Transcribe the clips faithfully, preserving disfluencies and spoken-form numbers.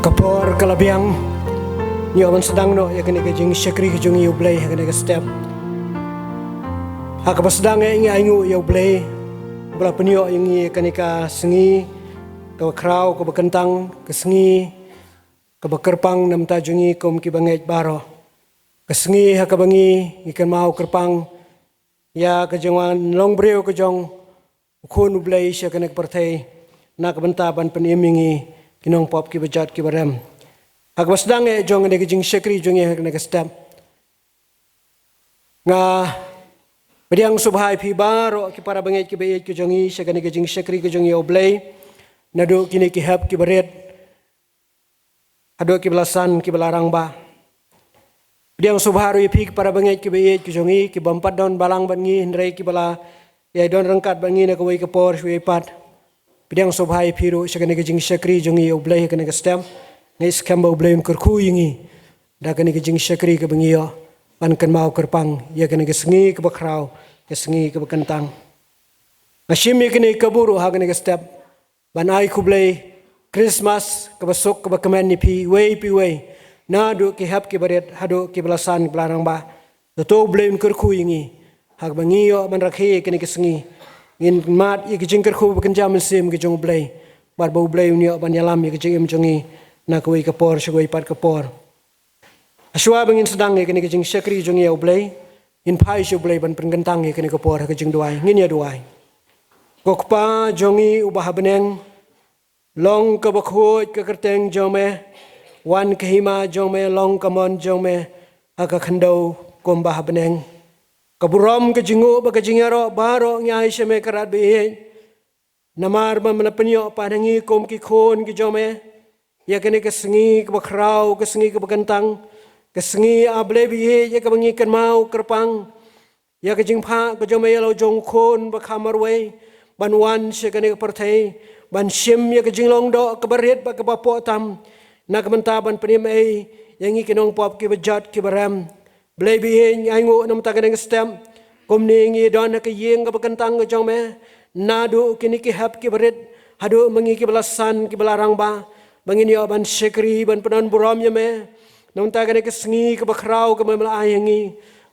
Ka por ka la biang. Ngi ïoh ban sdang noh ïa kane ka jingshakri ka jong ngi ïa U Blei ha kane ka step. Ha kaba sdang eh ngi ainguh ïa U Blei ba la pynïoh ïa ngi ïa kane ka sngi kaba khraw, kaba kyntang, ka sngi kaba kyrpang na bynta jong ngi kum ki bangeit baroh. Ka sngi ha kaba ngi, ngi kynmaw kyrpang ïa ka jingwan long briew ka jong U Khun U Blei sha kane ka pyrthei na ka bynta ban pynim ïa ngi ki nongpop kiba jot kiba rem. Ha kaba sdang eh jong kane ka jingshakri jong ngi ha kane ka step, nga pdiang sngewbha ïa phi baroh ki para bangeit kiba ïeit ka jong ngi sha kane ka jingshakri ka jong ngi ïa U Blei, naduh kine ki hep kiba rit haduh kiba la san, kiba la rangbah. Pdiang sngewbha ruh ïa phi ki para bangeit kiba ïeit ki jong ngi, ki bym pat don balang bad ngi hynrei kiba la ïai don ryngkat bad ngi na kawei ka por sha kawei pat. Pdiang sngewbha ïa phi ruh sha kane ka jingshakri jong ngi ïa U Blei ha kane ka step. Nga ngeit skhem ba U Blei un kyrkhu ïa ngi da kane ka jingshakri kaba ngi ïoh ban kynmaw kyrpang ïa kane ka sngi kaba khraw, ka sngi kaba kyntang. Nga shim ïa kane ka buh ruh ha kane ka step ban ai khublei Christmas kaba suk kaba kmen ïa phi iwei pa iwei, naduh ki hep kiba rit haduh kiba la san, kiba la rangbah. To to U Blei un kyrkhu ïa ngi ha kaba ngi ïoh ban rakhe ïa kane ka sngi. Ngin mad ïa ka jingkyrkhu ba kynja mynsiem ka jong U Blei, bad ba U Blei un ïoh ban ïalam ïa ka jingim jong ngi na kawei ka por sha kawei pat ka por. Hashwa ba ngin sdang ïa kane ka jingshakri jong ngi ïa U Blei, ngin phai sha U Blei ban pynkyntang ïa kane ka por ha ka jingduwai. Ngin ïa duwai. Ko Kpa jong ngi uba ha bneng, long kaba khuid ka kyrteng jong me, wan ka hima jong me, long ka mon jong me ha ka khyndew kumba ha bneng. Ka burom, ka jingnguh bad ka jingïaroh baroh ngi ai sha me, Kynrad ba ïeit. Namar ba me la pynïoh pat ha ngi kum ki khun ki jong me ïa kane ka sngi kaba khraw, ka sngi kaba kyntang, ka sngi, A Blei ba ïeit, ïa kaba ngi kynmaw kyrpang ïa ka jingphah ka jong me ïa la u jong u Khun ba kham marwei ban wan sha kane ka pyrthei, ban shim ïa ka jinglong doh kaba rit bad kaba poh tam na ka bynta ban pynim ei ïa ngi ki nongpop kiba jot kiba rem. Blei ba ïeit, ngi ainguh na ka bynta kane ka step. Kumne ngi don ha ka ïing kaba kyntang ka jong me, naduh kine ki hep kiba rit haduh ma ngi kiba la san, kiba la rangbah, ba ngin ïoh ban shakri, ban pyndon burom ïa me na ka bynta kane ka sngi kaba khraw kaba me la ai ha ngi.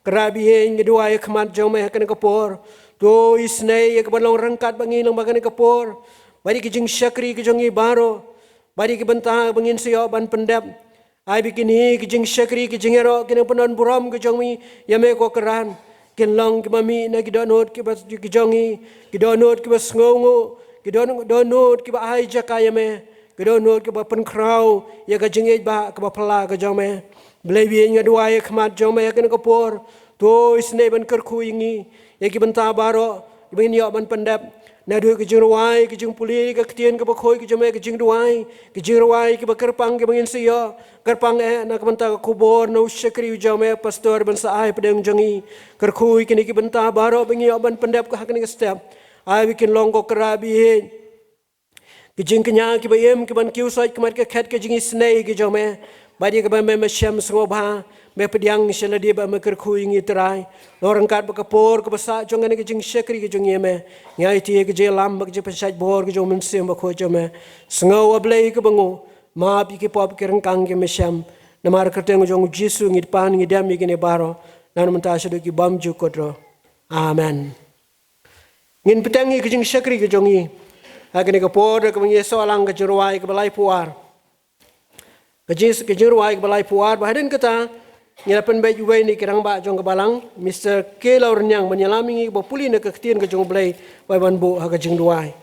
Kynrad ba ïeit, ngi duwai ha khmat jong me ha kane ka por. To isynei ïa kaban long ryngkat bad ngi lyngba kane ka por, bad ïa ki jingshakri ki jong ngi baroh, bad ïa ki bynta ba ngin sa ïoh ban pyndep. Ai ba kine ki jingshakri, ki jingïaroh, ki nongpynïaid burom ki jong me ïa me, ko Kynrad, kin long kiba mih na ki dohnud kiba, ki jong ngi, ki dohnud kiba sngewnguh, ki doh-, dohnud kiba ai jaka ïa me, ki dohnud kiba pynkhraw ïa ka jingïeit ba kaba phylla ka jong me. Blei ba ïeit, nga duwai ha khmat jong me ha kane ka por. To isynei ban kyrkhu ïa ngi ïa ki bynta baroh kiba ngin ïoh ban pyndep. Naduh ka jingrwai, ka jingpule ka ktien kaba khuid ka jong me, ka jingduwai, ka jingrwai kiba kyrpang kiba ngin sa ïoh. Kyrpang eh na ka bynta ka khubor na u shakri u jong me, Pastor Bansaai Pdeng jong ngi. Kyrkhu ïa kine ki bynta baroh ba ngi ïoh ban pyndep ha kane ka step. Ai ba kin long, ko Kynrad ba ïeit, ki jingkñia kiba im, kiban kiew sait khmat ka khet ka jingisynei ka jong me. Bad ïa kaba me, me shem sngewbha, me pdiang sha lade, ba me kyrkhu ïa ngi, Trai. Long ryngkat bad ka por kaba sah jong kane ka jingshakri ka jong ngi ïa me. Ngi aiti ïa ka jingïalam bad ka jingpynshait bor ka jong u Mynsiem Bakhuid jong me. Sngew, A Blei kaba nguh, map ïa ki pop ki ryngkang kiba me shem. Namar kyrteng jong u Jisu ngi pan ngi dem ïa kine baroh, na u mynta shaduh ki bymjukut ruh. Amen. Ngin bteng ïa ka jingshakri ka jong ngi ha kane ka por da kaba ngi ïa snoh lang ka jingrwai kaba laiphew ar. Ka jing, ka jingrwai kaba laiphew ar, bad hadien kata ngi la pynbeit ïa uwei na ki rangbah jong ka balang, Mister K. Lawrniang, ban ïalam ïa ngi kaba pule na ka ktien ka jong U Blei, bad ban buh ha ka jingduwai.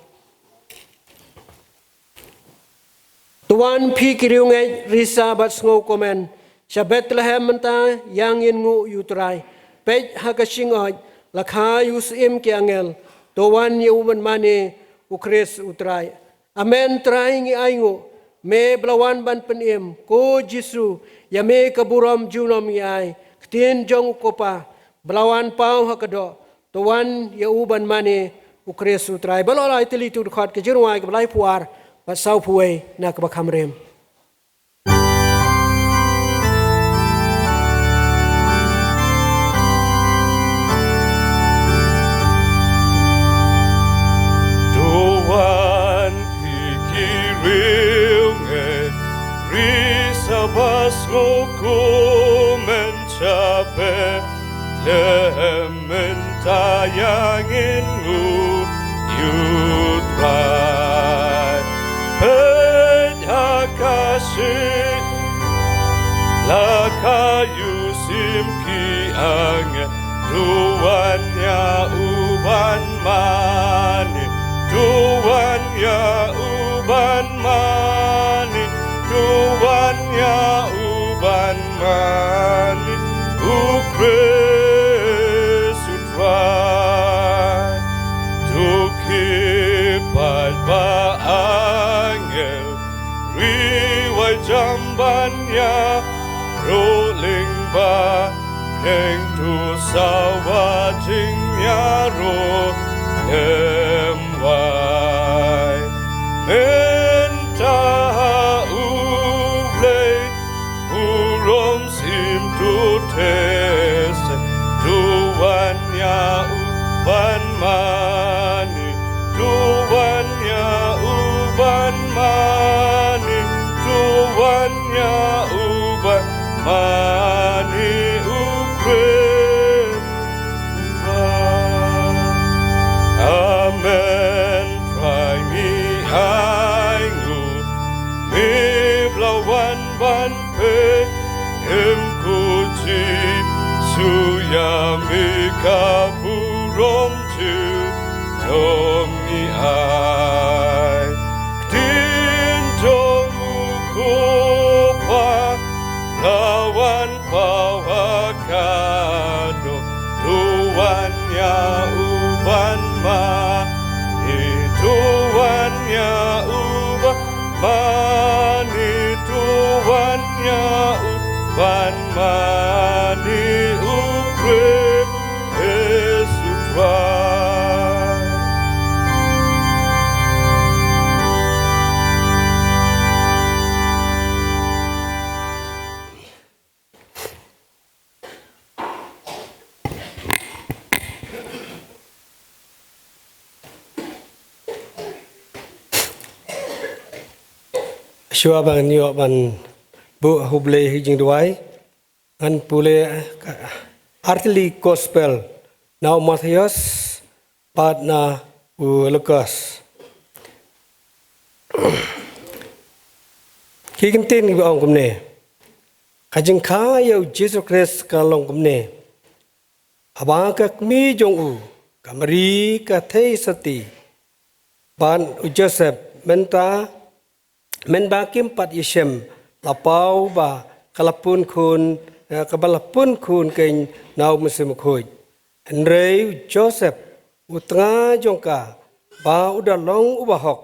To wan phi ki riewngeit, risa bad sngewkmen sha Bethlehem mynta, ïa ngin nguh ïa u Trai. Peit ha ka shyngkut, la kha ïa u syiem ki angel. To wan ïa u ban mane, u Khrist u Trai. Amen, Trai ngi ainguh, me ba la wan ban pynim, ko Jisu, ïa me ka burom junom ngi ai. Ktien jong u Kpa ba la wan paw ha ka doh. To wan ïa u ban mane, u Khrist u Trai. Ba la lai tylli tu dkhot ka jingrwai kaba laiphew ar bad sawphew wei na kaba kham rim. To wan phi ki riewngeit, Sngewkumen sha Bethlehem mynta ïa ngin nguh ïa U Trai. Peit ha ka shi la ka ïohsngew ki angel, to wan ïa u ban mane, to wan ïa u ban mane, to wan ïa u ban mane, U Khrist U Trai. To ki paid ba angel, ri wai jam ban ïaroh lyngba, neng to sawa jingïaroh lem wai. Mynta ha U Blei burom sim to test, to wan ïa u ban mane, to wan ïa u ban mane, to wan ïa u ban mane, U Khrist. Amen. Trai, ngi ai nguh, me ba la wan ban peit, em, ko Jisu, ïa me ka burom junom ngi ai. Ktien jong u ko Pa la wan paw ha ka doh, to wan ïa u ban mane, to wan ïa u ban mane, to wan ïa u ban mane, U Khrist U Trai. Shuwa ba ngan ïoh ban buh ha U Blei ha ka jingduwai, ngan pule, eh, ka, artylli gospel na u Mathaios bad na u Lukas. Ki kyntien kiba ong kumne. Ka jingkha ïa U Jisu Khrist ka long kumne. Haba ka kmie jong u, ka Mari ka thei sati, bad u Joseph, mynta, mynba kim pat ïashem, la paw ba ka la pun khun, eh, kaba la pun khun keiñ na U Mynsiem Bakhuid. Hynrei u Joseph, u tnga jong ka, ba u da long uba hok,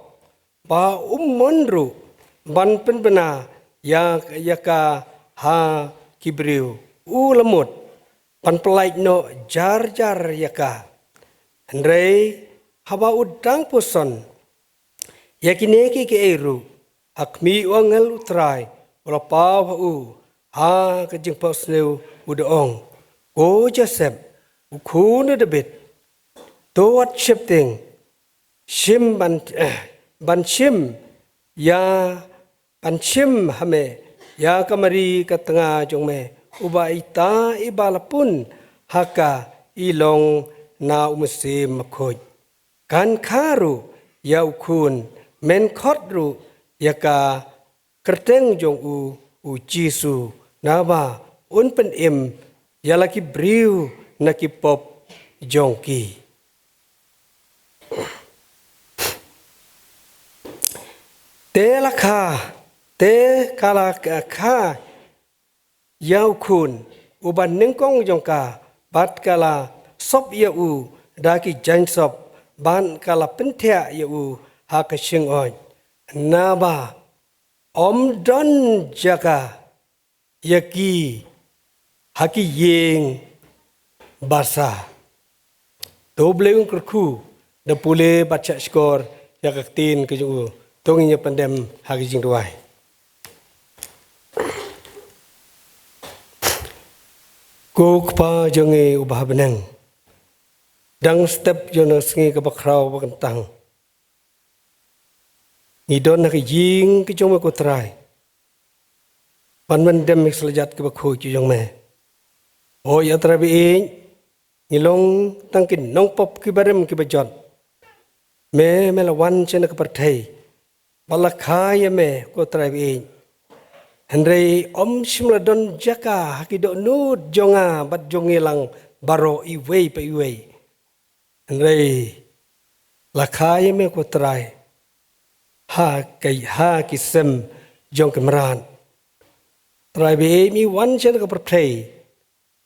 ba um mon ruh ban pynbna ïa, ïa ka ha ki briew, u la mut ban pyllait noh jar jar ïa ka. Hynrei haba u dang puson ïa kine kiei kiei ruh, ha khmih, u angel U Trai u la paw ha u ha ka jingphohsniew, u da ong, Ko Joseph, u khun u Dabid, to wat sheptieng, shim ban, eh, ban shim ïa, ban shim ha me ïa ka Mari ka tnga jong me, uba ita iba la pun ha ka i long na U Mynsiem Bakhuid. Kan kha ruh ïa u khun, men khot ruh ïa ka kyrteng jong u, U Jisu, naba un pynim ïa la ki briew na ki pop jong ki. Te la kha, te ka la kha ïa u khun uba nyngkong jong ka, bad ka la sop ïa u da ki jaiñsop, bad ka la pynthiah ïa u ha ka shingoid. Naba ym don jaka ïa ki ha ki ïing basa. To U Blei un kyrkhu da pule bad shahshkor ïa ka ktien ka jong u. To ngin ïa pyndem ha ka jingduwai. Ko Kpa jong ngi uba ha bneng, dang step jong ka sngi kaba khraw ba kyntang, ngi don ha ka ïing ka jong me ko Trai. ban wan dem ïa ki slajat kiba khuid ki jong me. Hooid, A Trai ba ïeit, ngi long tang ki nongpop kiba rim kiba jot. Me, me la wan sha kane ka pyrthei, ba la kha ïa me, ko Trai ba ïeit. Hynrei ym shym la don jaka ha ki dohnud jong nga bad jong ngi lang baroh, iwei pa iwei. Hynrei la kha ïa me, ko Trai, ha ki, ha ki sem jong ki mrad. Trai ba ïeit, me wan sha kane ka pyrthei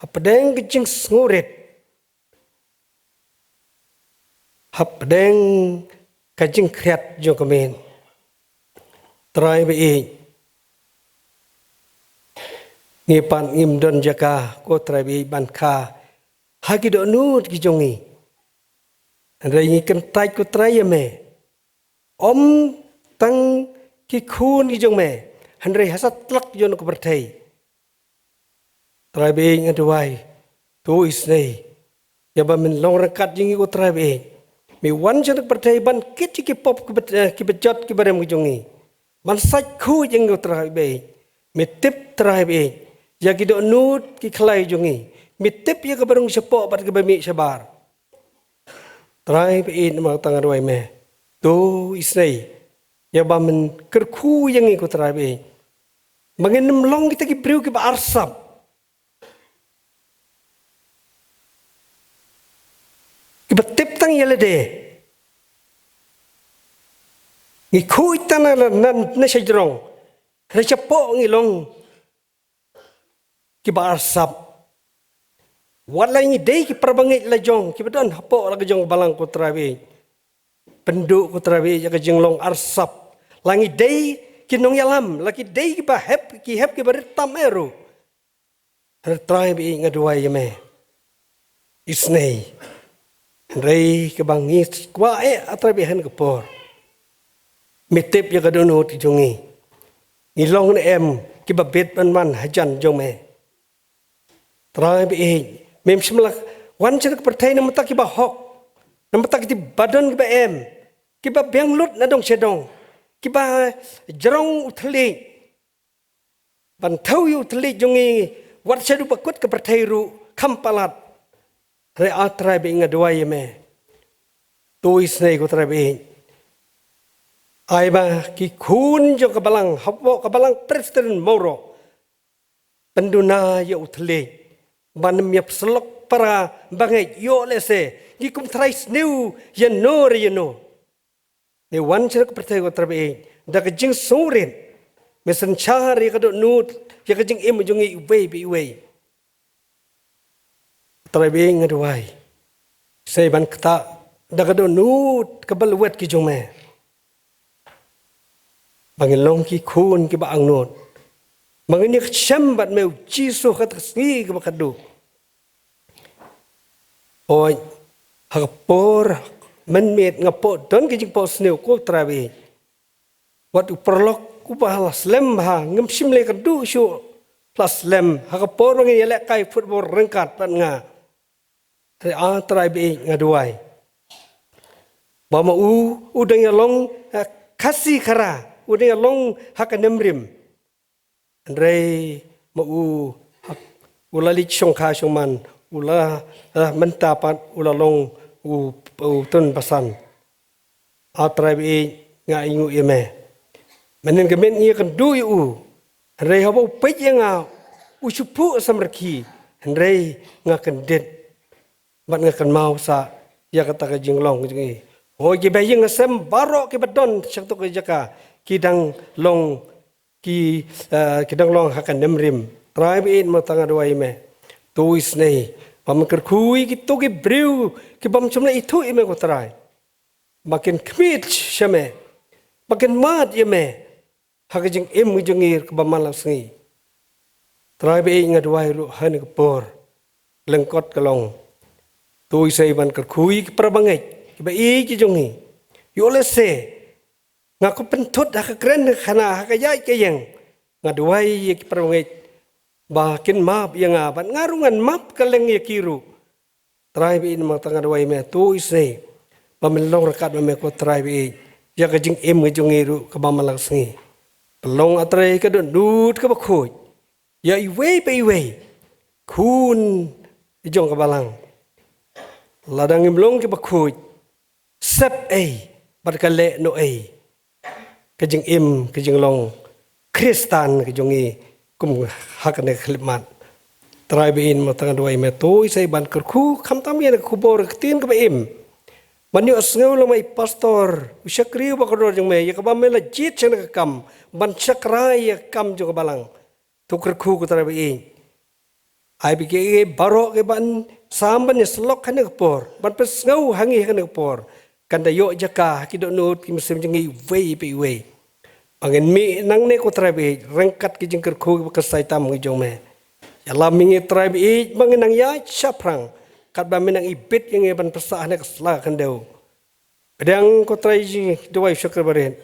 hapdeng ka jingsngewrit, hapdeng ka jingkhriat jong ka miet. Trai ba ïeit, ngi pat ngim don jaka, ko Trai ba ïeit, ban kha ha ki dohnud ki jong ngi. Hynrei ngi kyntait, ko Trai, ïa me, ym tang ki khun ki jong me, hynrei ha satlak jong ka pyrthei. Trai ba ïeit, nga duwai, to isynei ïa ba men long ryngkat jong ngi, ko Trai ba ïeit. Me wan sha kane ka pyrthei ban kit ïa ki pop kiba, eh, kiba jot kiba rim ki jong ngi. Ban sait khuid ïa ngi, ko Trai ba ïeit. Me tip, Trai ba ïeit, ïa ki dohnud ki khlai jong ngi. Me tip ïa kaba rung shapoh bad kaba mih shabar. Trai ba ïeit, namar kata nga duwai me, to isynei ïa ba men kyrkhu ïa ngi, ko Trai ba ïeit, ba ngin ym long kita ki briew kiba arsap, kiba tip tang ïa lade. Ngi khuid tang na, na, na shajrong, hynrei shapoh ngi long kiba arsap. Wat la ngi dei ki parabangeit la jong kiba don hapoh la ka jong ka balang, ko Trai ba ïeit, pynduh, ko Trai ba ïeit, ïa ka jinglong arsap. La ngi dei ki nongïalam, la ki dei kiba hep, ki hep kiba rit tam eh ruh, hynrei Trai ba ïeit, nga duwai ïa me, isynei. Hynrei kaba ngi kwah eh, A Trai ba ïeit, ha kane ka por, me tip ïa ka dohnud ki jong ngi. Ngi long ne em kiba bit ban wan hajan jong me? Trai ba ïeit, mem shym la wan sha kane ka pyrthei namar ta kiba hok, namar ta kiba don kiba em, kiba biang lut na dong sha dong, kiba jrong u thylliej, ban thew ïa u thylliej jong ngi wat shaduh ba kut ka pyrthei ruh kham palat. Hynrei, A Trai ba ïeit, nga duwai ïa me, to isynei, ko Trai ba ïeit, ai ba ki khun jong ka balang, hapoh ka balang Presbyterian Mawroh, pynduna ïa u thylliej ban ym ïa pyrshah para bangeit, ïoh lehse ngi kum trai sniew ïano re ïano. Me wan sha kane ka pyrthei, ko Trai ba ïeit, da ka jingsngewrit, me synshar ïa ka dohnud, ïa ka jingim jong ngi iwei pa iwei. Trai ba ïeit, nga duwai, isynei ban ktah da ka dohnud kaba lwet ki jong me, ba ngin long ki khun kiba angnud, ba ngin ïa kyrshem bad me, U Jisu, ha kata ka sngi kaba khatduh. Hooid, ha ka por mynmiet nga pop don ka jingphohsniew, ko Trai ba ïeit. Wat u paralok uba la slem bha, ngim shym la ïakynduh shuh, la slem ha ka por ba ngin ïalehkai football ryngkat bad nga. Hynrei, A Trai ba ïeit, nga duwai ba ma u, u dang ïalong, eh, Khasi Khara, u dang ïalong ha ka nemrim. Hynrei ma u, u la leit shongkha shongman, u la, eh, mynta pat u la long u, u tun basan. A Trai ba ïeit, nga ainguh ïa me. Mynhynnin ka miet ngi ïakynduh ïa u, hynrei haba u peit ïa nga, u shu phuh samrkhie, hynrei nga kyndit bad nga kynmaw sa ïa kata ka jinglong jong ngi. Hooid, kiba ïeng ha sem baroh kiba don sha kata ka jaka ki dang long, ki, eh, ki dang long ha ka nemrim. Trai ba ïeit, namar kata nga duwai ïa me, to isynei ba men kyrkhu ïa kito ki briew ki bym shym la ithuh ïa me, ko Trai, ba kin khmih sha me, ba kin mad ïa me ha ka jingim ka jong ngi kaba man la ka sngi. Trai ba ïeit, nga duwai ruh ha kane ka por, lyngkot ka long, to isynei ban kyrkhu ïa ki para bangeit kiba ïeit ki jong ngi. Ïoh lehse nga kwah pynthut ha ka kren ka khana, ha ka ïaid ka ïeng. Nga duwai ïa ki para bangeit ba kin map ïa nga bad nga ruh ngan map kylleng ïa ki ruh. Trai ba ïeit, namar kata nga duwai ïa me, to isynei ba men long ryngkat bad me, ko Trai ba ïeit, ïa ka jingim ka jong ngi ruh kaba man la ka sngi. Pynlong, A Trai, ka dohnud kaba khuid, ïa iwei pa iwei khun jong ka balang. Lada ngim long kiba khuid, sep ei bad ka leh noh ei ka jingim, ka jinglong Khristan ka jong ngi kum ha kane ka khyllipmat. Trai ba ïeit, mynta nga duwai ïa me, to sa ïa ban kyrkhu khamtam ïa ka khubor ka ktien kaba im, ban ïohsngew lem ïa i pastor, u shakri uba kordor jong me, ïa kaba me la jied sha kane ka kam ban shakri ïa ka kam jong ka balang. To kyrkhu, ko Trai ba ïeit, ai ba kiei kiei baroh kiban sam ban ïasyllok ha kane ka por, ban pynsngew ha ngi ha kane ka por, kan da ïoh jaka ha ki dohnud ki mynsiem jong ngi iwei pa iwei. Ba ngin mih nangne, ko Trai ba ïeit, ryngkat ki jingkyrkhu kiba kyrshan tam ki jong me. Ïalam ïa ngi, Trai ba ïeit, ba ngin nang ïaid shaphrang katba me nang ibit ïa ngi ban pynsah ha kane ka sla khyndew. Pdiang, ko Trai, jingduwai u shakri barit.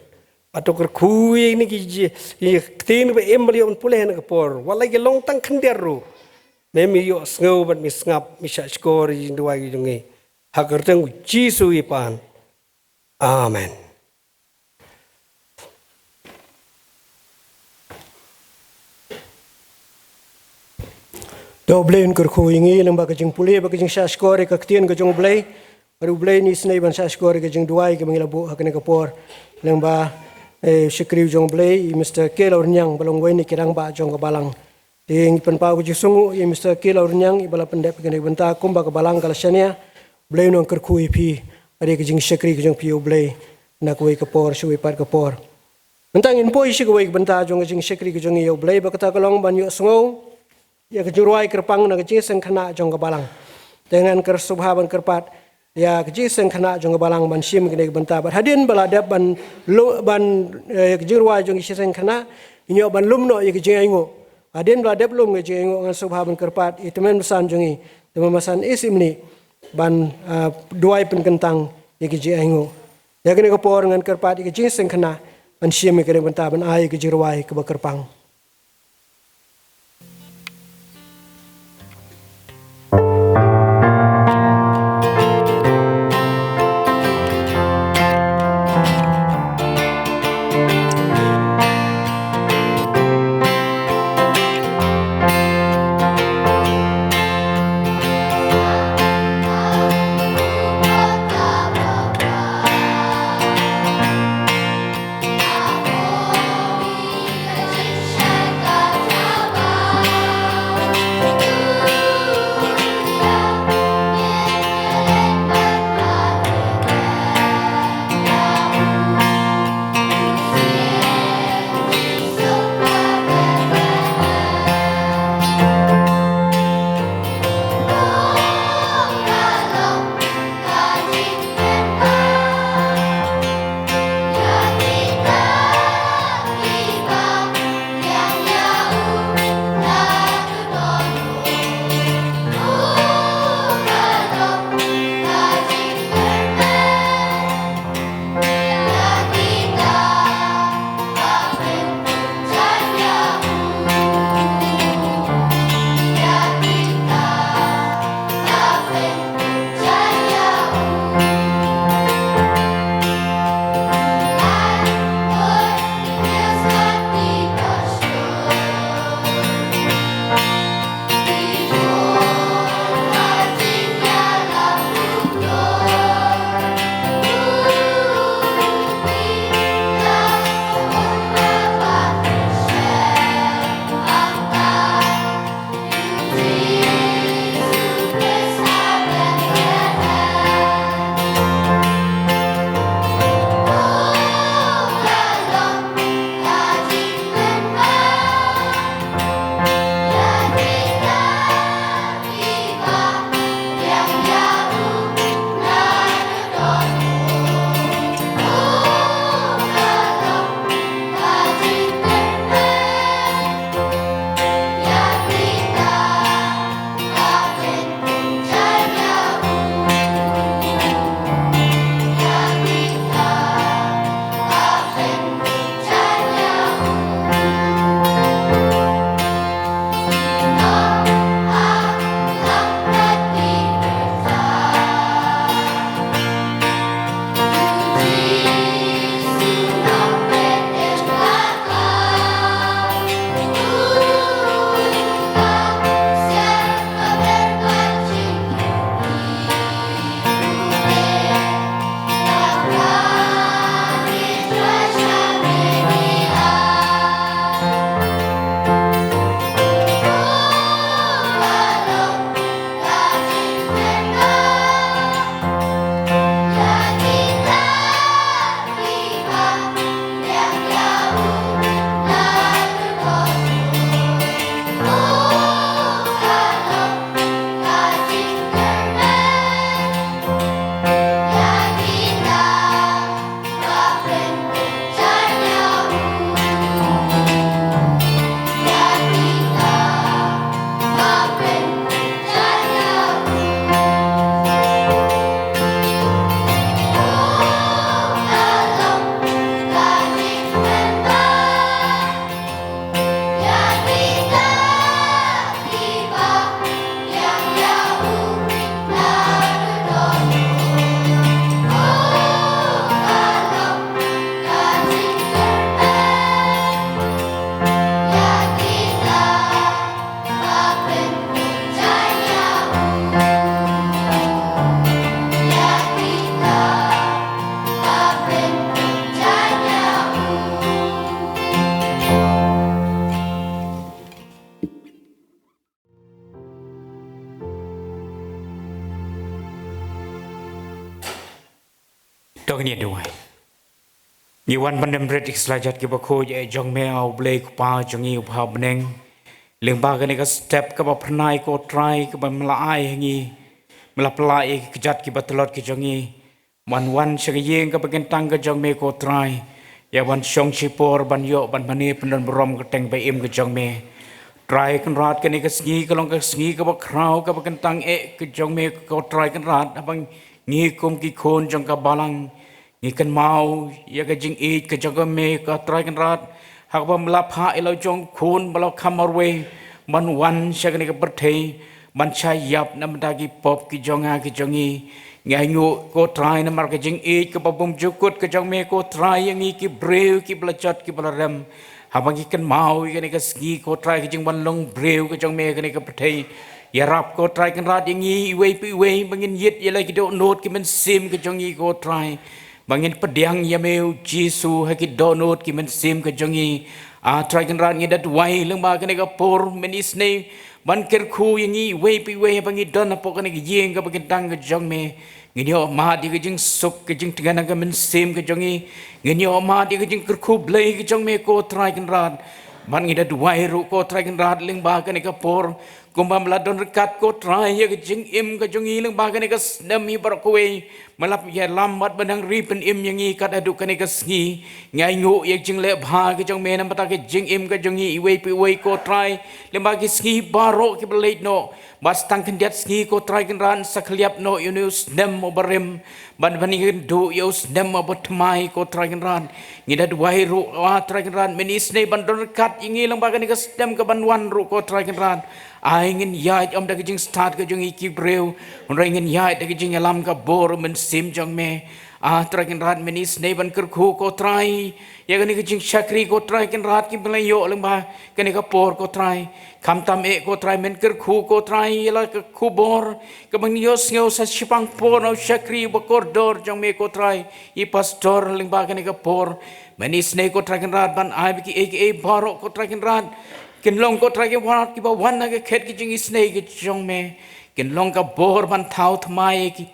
Bad to kyrkhu ïa kine ki ji-, ki ktien ba im ba la ïoh ban pule ha kane ka por, wat la ki long tang khyndiat ruh, me, me ïohsngew bad me sngap, me shahshkor ïa ki jingduwai ki jong ngi. Ha ka kyrteng u Jisu ngi pan. Amen. To U Blei un kyrkhu ïa ngi lyngba ka jingpule bad ka jingshahshkor ïa ka ktien ka jong U Blei. Bad U Blei un isynei ban shahshkor ïa ka jingduwai kaba ngi la buh ha kane ka por lyngba, eh, u shakri jong U Blei, i Mister K. Lawrniang, ba long uwei na ki rangbah jong ka balang. Te ngi pynpaw ka jingsngewnguh ïa i Mister K. Lawrniang, iba la pyndep ïa kane ka bynta kumba ka balang ka la shaniah. U Blei un nang kyrkhu ïa phi bad ïa ka jingshakri ka jong phi, U Blei, na kawei ka por sha kawei pat ka por. Mynta ngin poi sha kawei ka bynta jong ka jingshakri ka jong ngi ïa U Blei, ba kata ka long ban ïohsngew ïa ka jingrwai kyrpang na ka jingseng khynnah jong ka balang. Te ngan kyrshabha ban kyrpad ïa ka jingseng khynnah jong ka balang ban shim kane ka bynta. Bad hadien ba la dep ban lu-, ban, eh, ïa ka jingrwai jong ka jingseng khynnah, ngin ïoh ban lum noh ïa ka jingainguh. Hadien ba la dep lum ka jingainguh, ngan shabha ban kyrpad ïa i tymmen basan jong ngi, tymmen basan Isimni, ban, ah, duwai pynkyntang ïa ka jingainguh. Ïa kane ka por ngan kyrpad ïa ka jingseng khynnah ban shim ïa kane ka bynta, ban ai ïa ka jingrwai kaba kyrpang. Ngi duwai. Ngi wan ban ïa rit ïa ki slajat kiba khuid eh jong me, A U Blei Kpa jong ngi uba ha bneng. Lyngba kane ka step kaba phyrnai ko Trai, kaba me la ai ha ngi, me la pynlait ïa ki kjat kiba tlot ki jong ngi ban wan sha ka ïing kaba kyntang ka jong me ko Trai, ïa ban shong shipor, ban ïoh ban mane pyndon burom ka kyrteng ba im ka jong me. Trai Kynrad, kane ka sngi ka long ka sngi kaba khraw kaba kyntang eh ka jong me ko Trai Kynrad, haba ngi kum ki khun jong ka balang ngi kynmaw ïa ka jingïeit ka jong me ko Trai Kynrad, ha kaba me la phah ïa la u jong khun ba la kham marwei ban wan sha kane ka pyrthei, ban shah ïap na bynta ki pop ki jong nga ki jong ngi. Ngi ainguh ko Trai namar ka jingïeit kaba bymjukut ka jong me ko Trai ïa ngi ki briew kiba la jot kiba la rem. Haba ngi kynmaw ïa kane ka sngi ko Trai, ka jingwan long briew ka jong me kane ka pyrthei, ïarap ko Trai Kynrad ïa ngi iwei pa iwei ba ngin ïit ïa la ki dohnud ki mynsiem ka jong ngi ko Trai, ba ngin pdiang ïa me U Jisu ha ki dohnud ki mynsiem ka jong ngi. A Trai Kynrad, ngi da duwai lyngba kane ka por mynne isynei ban kyrkhu ïa ngi iwei pa iwei ba ngi don hapoh kane ka ïing kaba kyntang ka jong me. Ngin ïoh mad ïa ka jingsuk ka jingtngen ha ka mynsiem ka jong ngi. Ngin ïoh mad ïa ka jingkyrkhu Blei ka jong me ko Trai Kynrad. Bad ngi da duwai ruh ko Trai Kynrad lyngba kane ka por, kumba me la don ryngkat ko Trai ïa ka jingim ka jong ngi lyngba kane ka snem hi baroh kawei, me la ïalam bad ban nang ri pynim ïa ngi kat haduh kane ka sngi. Ngi ainguh ïa ka jingleh bha ka jong me na bynta ka jingim ka jong ngi iwei pa iwei ko Trai, lyngba ki sngi baroh kiba la leit noh. Bad sa tang khyndiat sngi ko Trai Kynrad sa khylliap noh ïa une u snem uba rim, bad ban ïakynduh ïa u snem uba thymmai ko Trai Kynrad. Ngi da duwai ruh A Trai Kynrad mynne isynei ban don ryngkat ïa ngi lyngba kane ka snem kaban wan ruh ko Trai Kynrad. Ai ngin ïaid ym da ka jingstad ka jong ngi ki briew, hynrei ngin ïaid da ka jingïalam ka bor mynsiem jong me. A Trai Kynrad mynne isynei ban kyrkhu ko Trai ïa kane ka jingshakri ko Trai Kynrad kiba la ïoh lyngba kane ka por ko Trai. Khamtam eh ko Trai, men kyrkhu ko Trai ïa la ka khubor kaba ngi ïohsngew sa shiphang por na u shakri ba kordor jong me ko Trai, i pastor lyngba kane ka por. Mynne isynei ko Trai Kynrad ban ai ba kiei kiei baroh ko Trai Kynrad kin long ko Trai Kynrad kiba wan na ka khet ka jingisynei ka jong me. Kin long ka bor ban thaw thymmai ïa ki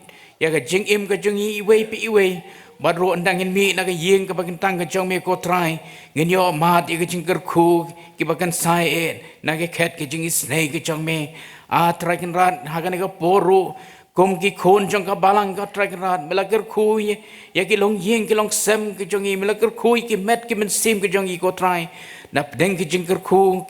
ïa ka jingim ka jong ngi iwei pa iwei. Bad ruh ynda ngin mih na ka ïing kaba kyntang ka jong me ko Trai, ngin ïoh mad ïa ka jingkyrkhu kiba kynsai eh na ka khet ka jingisynei ka jong me. A Trai Kynrad, ha kane ka por ruh kum ki khun jong ka balang ko Trai Kynrad, me la kyrkhu ïa, ïa ki longïing ki longsem ka jong ngi, me la kyrkhu ïa ki met ki mynsiem ka jong ngi ko Trai. Na pdeng ka jingkyrkhu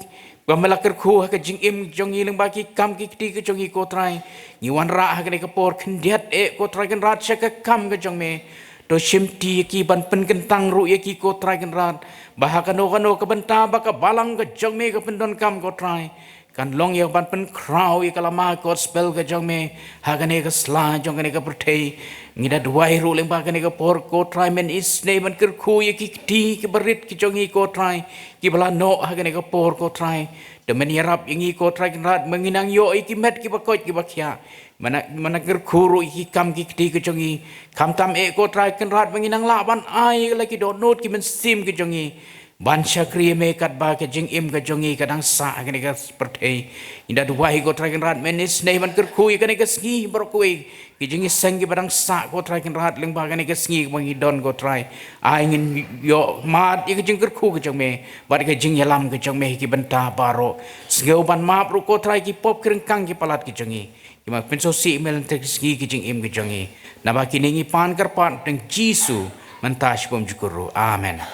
ba me la kyrkhu ha ka jingim jong ngi lyngba ki kam ki kti ka jong ngi ko Trai, ngi wanrah ha kane ka por khyndiat eh ko Trai Kynrad sha ka kam ka jong me. To shimti ïa ki ban pynkyntang ruh ïa ki ko Trai Kynrad, ba ha kano kano ka bynta ba ka balang ka jong me ka pyndonkam ko Trai, kan long ïa ban pynkhraw ïa ka lama gospel ka jong me ha kane ka sla jong kane ka pyrthei. Ngi da duwai ruh lyngba kane ka por ko Trai mynne isynei ban kyrkhu ïa ki kti kiba rit ki jong ngi ko Trai, kiba la noh ha kane ka por ko Trai. Te men ïarap ïa ngi ko Trai Kynrad, ba ngin nang ïoh ïa ki met kiba koit kiba khiah. Men nang, men nang kyrkhu ruh ïa ki kam ki kti ka jong ngi. Khamtam eh ko Trai Kynrad, ba ngin nang lah ban ai ïa la ki dohnud ki mynsiem ka jong ngi ban shakri ïa me katba ka jingim ka jong ngi ka dang sah ha kane ka pyrthei. Ngi da duwai ko Trai Kynrad mynne isynei ban kyrkhu ïa kane ka sngi baroh kawei, ki jingïaseng kiba dang sah ko Trai Kynrad lyngba kane ka sngi kaba ngi don ko Trai. Ai ngin ïoh mad ïa ka jingkyrkhu ka jong me bad ka jingïalam ka jong me ha ki bynta baroh. Sngew ban map ruh ko Trai ki pop ki ryngkang ki palat ki jong ngi, kiba pynsngewsih ïa me lynter ki sngi ki jingim ki jong ngi. Naba kine ngi pan kyrpad ha ka kyrteng Jisu, mynta shibun jukut ruh. Amen.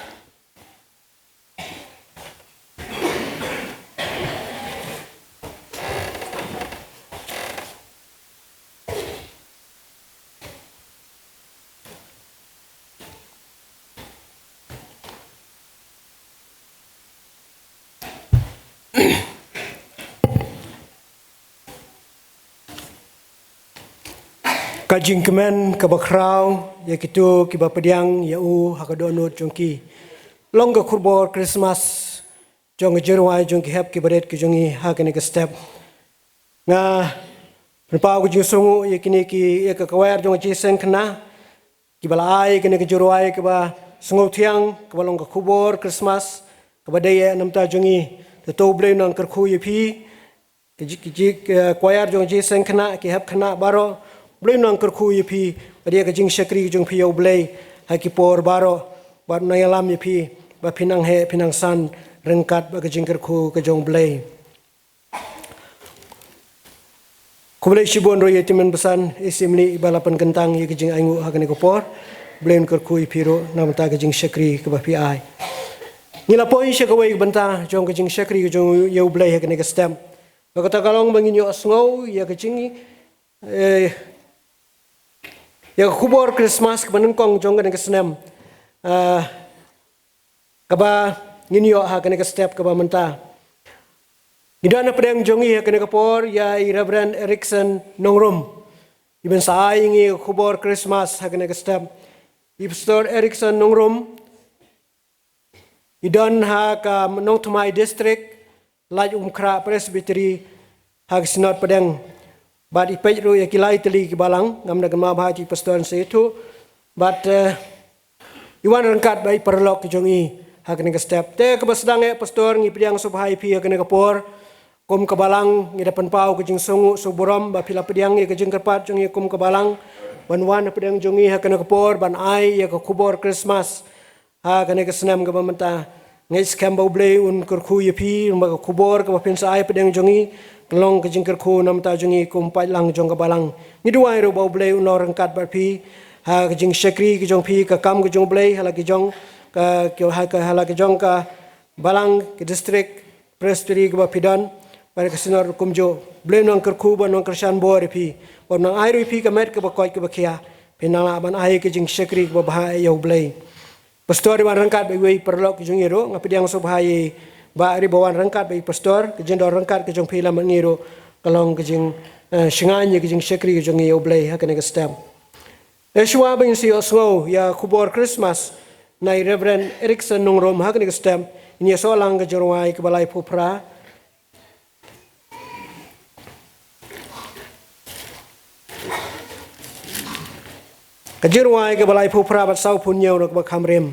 Ka jingkmen kaba khraw ïa kito kiba pdiang ïa u ha ka dohnud jong ki. Long ka khubor Christmas jong ka jingrwai jong ki hep kiba rit ki jong ngi ha kane ka step. Nga pynpaw ka jingsngewnguh ïa kine ki, ïa ka kwayar jong ka Jingïaseng Khynnah kiba la ai kane ka jingrwai kaba sngewthiang, kaba long ka khubor Christmas, kaba dei ïa namta jong ngi. Te to U Blei un nang kyrkhu ïa phi, ka ji, ka ji, ka kwayar jong ka Jingïaseng Khynnah, ki hep khynnah baroh, Blei un nang kyrkhu ïa phi, bad ïa ka jingshakri ka jong phi ïa U Blei ha ki por baroh, bad un nang ïalam ïa phi ba phin nang heh phin nang san ryngkat bad ka jingkyrkhu ka jong U Blei. Khublei shibun ruh ïa i tymmen basan, i Simli, iba la pynkyntang ïa ka jingainguh ha kane ka por. Blei un kyrkhu ïa phi ruh na ka bynta ka jingshakri kaba phi ai. Ngi la poi sha kawei ka bynta jong ka jingshakri ka jong ïa U Blei ha kane ka step. Ba kata ka long ba ngin ïohsngew ïa ka jing, eh, ïa ka khubor Christmas kaba nyngkong jong kane ka snem, ah, kaba ngin ïoh ha kane ka step kaba mynta. Ngi don hapdeng jong ngi ha kane ka por ïa i Reverend Erickson Nongrum, iban sa ai ïa ngi ka khubor Christmas ha kane ka step. I Pastor Erickson Nongrum i don ha ka Nongthymmai District, Laitumkhrah Presbytery, ha ka Synod Pdeng. Bad i peit ruh ïa ki lai tylli ki balang, ngam da kynmaw bha, i Pastor yn sa ïathuh. Bad, eh, i wan ryngkat bad i paralok ki jong i ha kane ka step. Te kaba sdang eh, Pastor, ngi pdiang sngewbha ïa phi ha kane ka por. Kum ka balang ngi da pynpaw ka jingsngewnguh sngewburom ba phi la pdiang ïa ka jingkyrpad jong ngi kum ka balang ban wan hapdeng jong ngi ha kane ka por ban ai ïa ka khubor Christmas ha kane ka snem kaba mynta. Ngi skhem ba U Blei un kyrkhu ïa phi, ba ka khubor kaba phin sa ai hapdeng jong ngi kan long ka jingkyrkhu na bynta jong ngi kum paidlang jong ka balang. Ngi duwai ruh ba U Blei un long ryngkat bad phi ha ka jingshakri ka jong phi, ka kam ka jong U Blei ha la ka jong ka, ka, ha ka, ha la ka jong ka balang, ka district Presbytery kaba phi don, bad ka Synod ruh kumjuh. Blei un nang kyrkhu bad un nang kyrshan bor ïa phi, bad un nang ai ruh ïa phi ka met kaba koit kaba khiah, phin nang lah ban ai ka jingshakri kaba bha ïa U Blei. Pastor i wan ryngkat bad iwei i paralok ki jong ngi ruh, nga pdiang sngewbha ïa i Bah Ri ba wan ryngkat bad i Pastor, ka jingdon ryngkat ka jong phi lem bad ngi ruh ka long ka jing, eh, shngaiñ ïa ka jingshakri ka jong ngi ïa U Blei ha kane ka step. Eh, shuwa ba ngin sa ïohsngew ïa ka khubor Christmas na i Reverend Erickson Nongrum ha kane ka step, ngin ïa sngewlang ka jingrwai kaba laiphew phra. Ka jingrwai kaba laiphew phra bad sawphew hynñiew na kaba kham rim.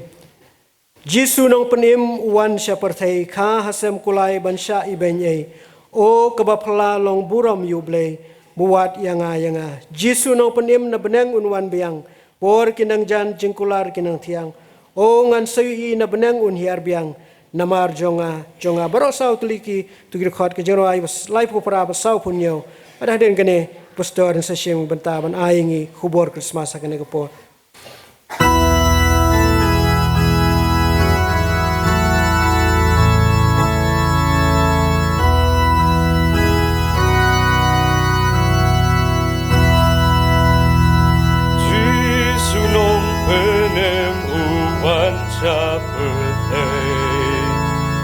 Jisu Nongpynim u wan sha pyrthei, kha ha sem kulai ban shah ibeiñ ei. O kaba phylla long burom ïa U Blei, ba wad ïa nga ïa nga. Jisu Nongpynim na bneng un wan biang, por ki nang jan jingkular ki nang thiang. O ngan sa ïohi na bneng un hiar biang, namar jong nga, jong nga. Baroh saw tylli ki, tu ki dkhot ka jingrwai bas, laiphew phra bad sawphew hynñiew. Bad hadien kane, Pastor yn sa shim bynta ban ai ïa ngi khubor Christmas ha kane ka por. Jisu Nongpynim u wan sha pyrthei,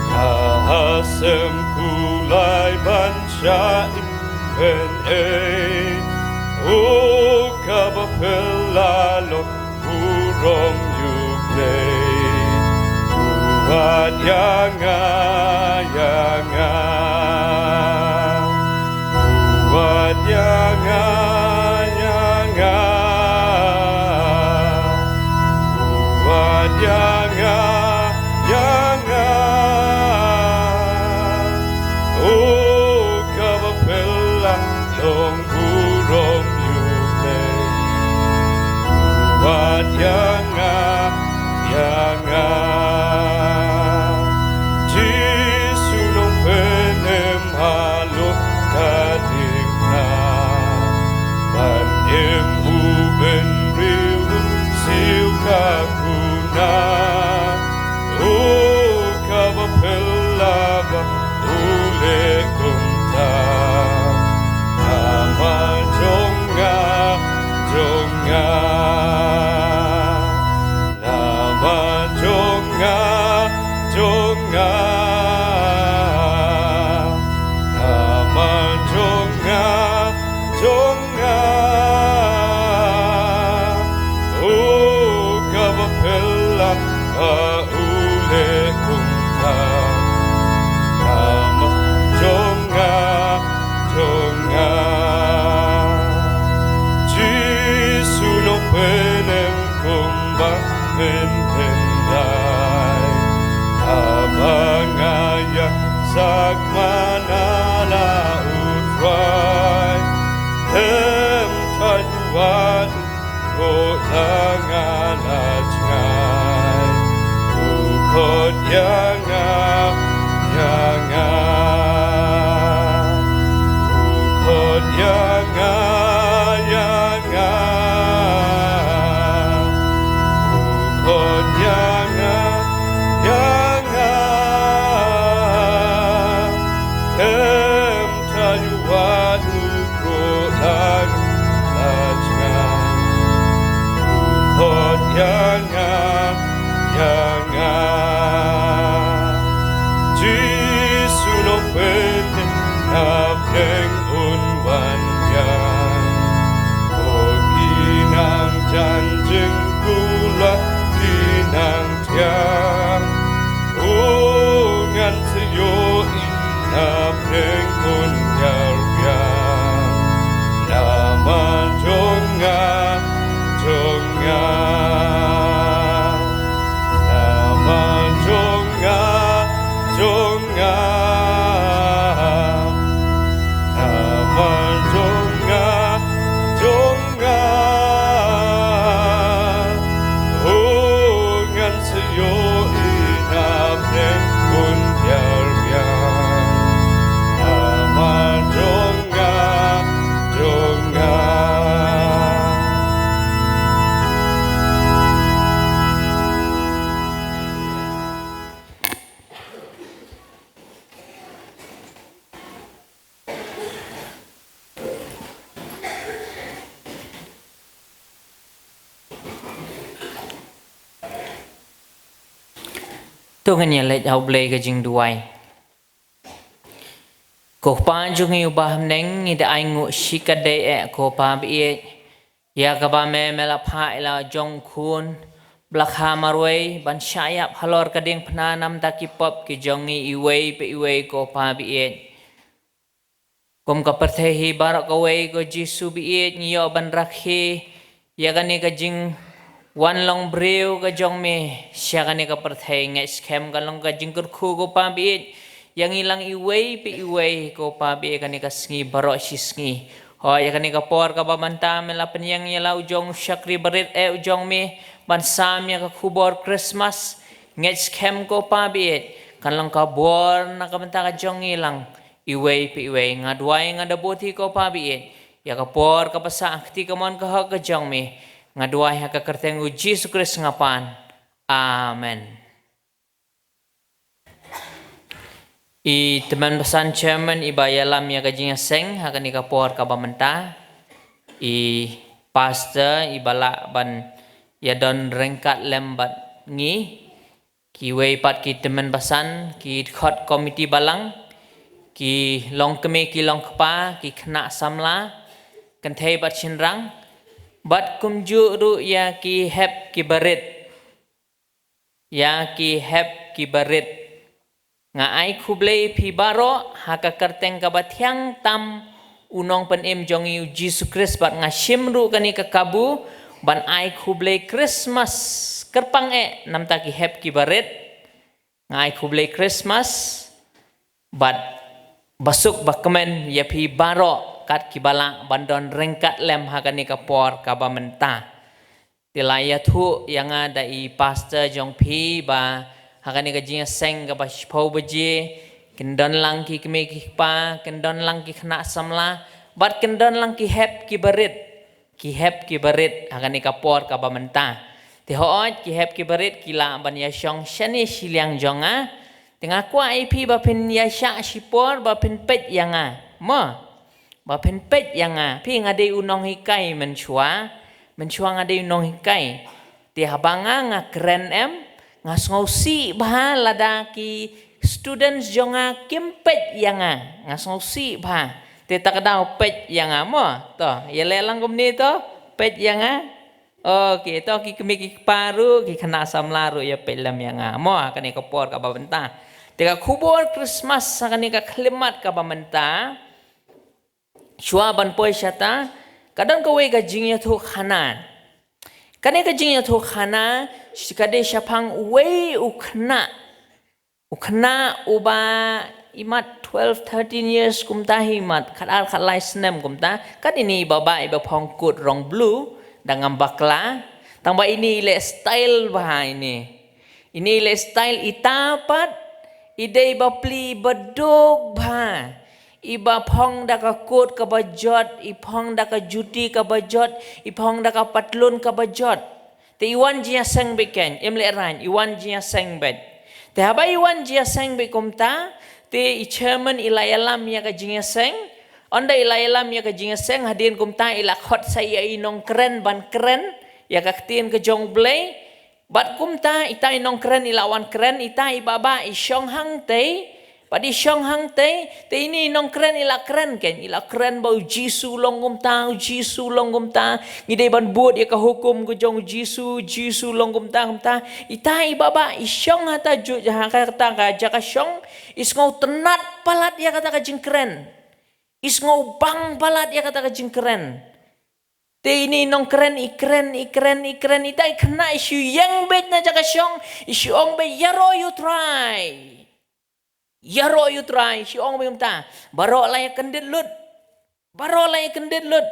kha ha sem kulai ban shah ibeiñ ei. O kaba phylla long burom ïa U Blei, u wad ïa nga ïa nga. U wad ïa nga ïa nga. U wad ïa nga ïa nga. O kaba phylla long burom ïa U Blei, u wad ïa nga ïa nga. Jisu Nongpynim halor ka diengphna, ban im u bynriew, u siew ka kuna. O kaba phylla ba u leh kumta. Namar jong nga, jong nga. Namar jong nga, jong nga. Namar jong nga, jong nga. O kaba phylla ba u leh kumta. Namar jong nga, jong nga. Jisu Nongpynim kumba phin pynhiar. Haba nga ïasak mana la U Trai, em thait Wat u khot ïa nga la jngai, u khot ïa nga, ïa nga. U khot ïa nga, ïa nga. U khot ïa nga, ïa nga. Em trai wat u khot ïa nga la jngai, u khot ïa nga, ïa nga. Jisu Nongpynim, na pdeng un wan biang. Ko ki nang jan jingkular, ki nang thiang. U ngan sa ïohi na pdeng un ïar biang. Namar jong nga, jong nga. Namar jong nga, jong nga. Namar jong nga, jong nga. U ngan sa ïohi na pdeng un ïar biang. Namar jong nga, jong nga. To ngin ïa leit ha U Blei ka jingduwai. Ko Kpa jong ngi uba ha bneng, ngi da ainguh shikatdei eh ko Kpa baieit, ïa kaba me, me la phah ïa la jong u Khun ba la kha marwei ban shah ïap halor ka diengphna namar ki pop ki jong ngi iwei pa iwei ko Kpa baieit. Kum ka pyrthei hi baroh kawei ko Jisu baieit, ngi ïoh ban rakhe ïa kane ka jingwan long briew ka jong me sha kane ka pyrthei. Ngeit skhem ka long ka jingkyrkhu ko Kpa baieit ïa ngi lang iwei pa iwei ko Kpa baieit, kane ka sngi baroh shi sngi. Hooid, ïa kane ka por kaba mynta me la pynïeng ïa la u jong u shakri barit eh u jong me ban sam ïa ka khubor Christmas. Ngeit skhem ko Kpa baieit kan long ka bor na ka bynta ka jong ngi lang iwei pa iwei. Nga duwai, nga da bud hi ko Kpa baieit ïa ka por kaba sah ha ka kti kamon ka hok ka jong me. Nga duwai ha ka kyrteng u Jisu Khrist nga pan. Amen. I tymmen basan chairman iba ïalam ïa ka jingïaseng ha kane ka por kaba mynta. I pastor iba lah ban ïadon ryngkat lem bad ngi. Kiwei pat ki tymmen basan, ki dkhot komiti balang, ki longkmie ki longkpa, ki khynnah samla, kynthei bad shynrang, bad kumjuh ruh ïa ki hep ki barit. Ïa ki hep ki barit. Nga ai khublei phi baroh ha ka kyrteng kaba thiang tam u Nongpynim jong ngi u Jisu Khrist, bad nga shim ruh kane ka kabu ban ai khublei Christmas kyrpang eh namar ki hep ki barit. Nga ai khublei Christmas bad basuk bakmen ïa phi baroh kat kiba lah ban don ryngkat lem ha kane ka por kaba mynta. Te la ïathuh ïa nga da i pastor jong phi ba ha kane ka jingïaseng kaba shiphew baje kin don lang ki kmie ki kpa, kin don lang ki khynnah samla, bad kin don lang ki hep ki barit, ki hep ki barit ha kane ka por kaba mynta. Te hooid ki hep ki barit ki lah ban ïashong shane shiliang jong nga. Te nga kwah ïa phi ba phin ïashah shipor ba phin peit ïa nga. Mo. Ba phin peit ïa nga. Phi, nga dei u nonghikai mynshuwa. Mynshuwa nga dei u nonghikai. Te haba nga, nga kren em, nga sngewsih bha lada ki students jong nga kim peit ïa nga. Nga sngewsih bha. Te ta ka daw peit ïa nga mo. To, ïa leh lang kumne to. Peit ïa nga. Okay, to ki kmie ki kpa ruh, ki khynnah samla ruh ïa peit lem ïa nga mo ha kane ka por kaba mynta. Te ka khubor Christmas ha kane ka khyllipmat kaba mynta. Shuwa ban poi shata, ka don kawei ka jingïathuhkhana. Kane ka jingïathuhkhana ka dei shaphang uwei u khynnah. U khynnah uba Imat twelve, thirteen years kumta hi mat, khatar khatlai snem kumta. Kat ine i Baba iba phong kut rong blue, da ngam bakla. Tangba ine i leh style bha ine. Ine i leh style ita pat, i dei bapli iba duk bha. Iba phong da ka kut kaba jot, i phong da ka juti kaba jot, i phong da ka patlun kaba jot. Te i wan jingïaseng beit ken, im leh rain, i wan jingïaseng beit. Te haba i wan jingïaseng beit kumta, te i chairman i la ïalam ïa ka jingïaseng. Ynda i la ïalam ïa ka jingïaseng, hadien kumta i la khot sa ïa i nongkren ban kren ïa ka ktien ka jong U Blei. Bad kumta ita i nongkren i la wan kren, ita i Baba i shong hangtei. Bad i shong hangtei, te ine i nongkren i la kren ken, i la kren ba U Jisu long kumta, U Jisu long kumta. Ngi dei ban bud ïa ka hukum ka jong U Jisu, U Jisu long kumta kumta. Ita i Baba i shong hata ju ha kata ka jaka shong, i sngewtynnat palat ïa kata ka jingkren. I sngewbang palat ïa kata ka jingkren. Te ine i nongkren i kren, i kren, i kren, ita i khynnah i shu ïeng beit na jaka shong, i shu ong beit, "Ïaroh ïa U Trai. Ïaroh ïa U Trai," i shu ong beit kumta. Baroh la ïakyndit lut. Baroh la ïakyndit lut.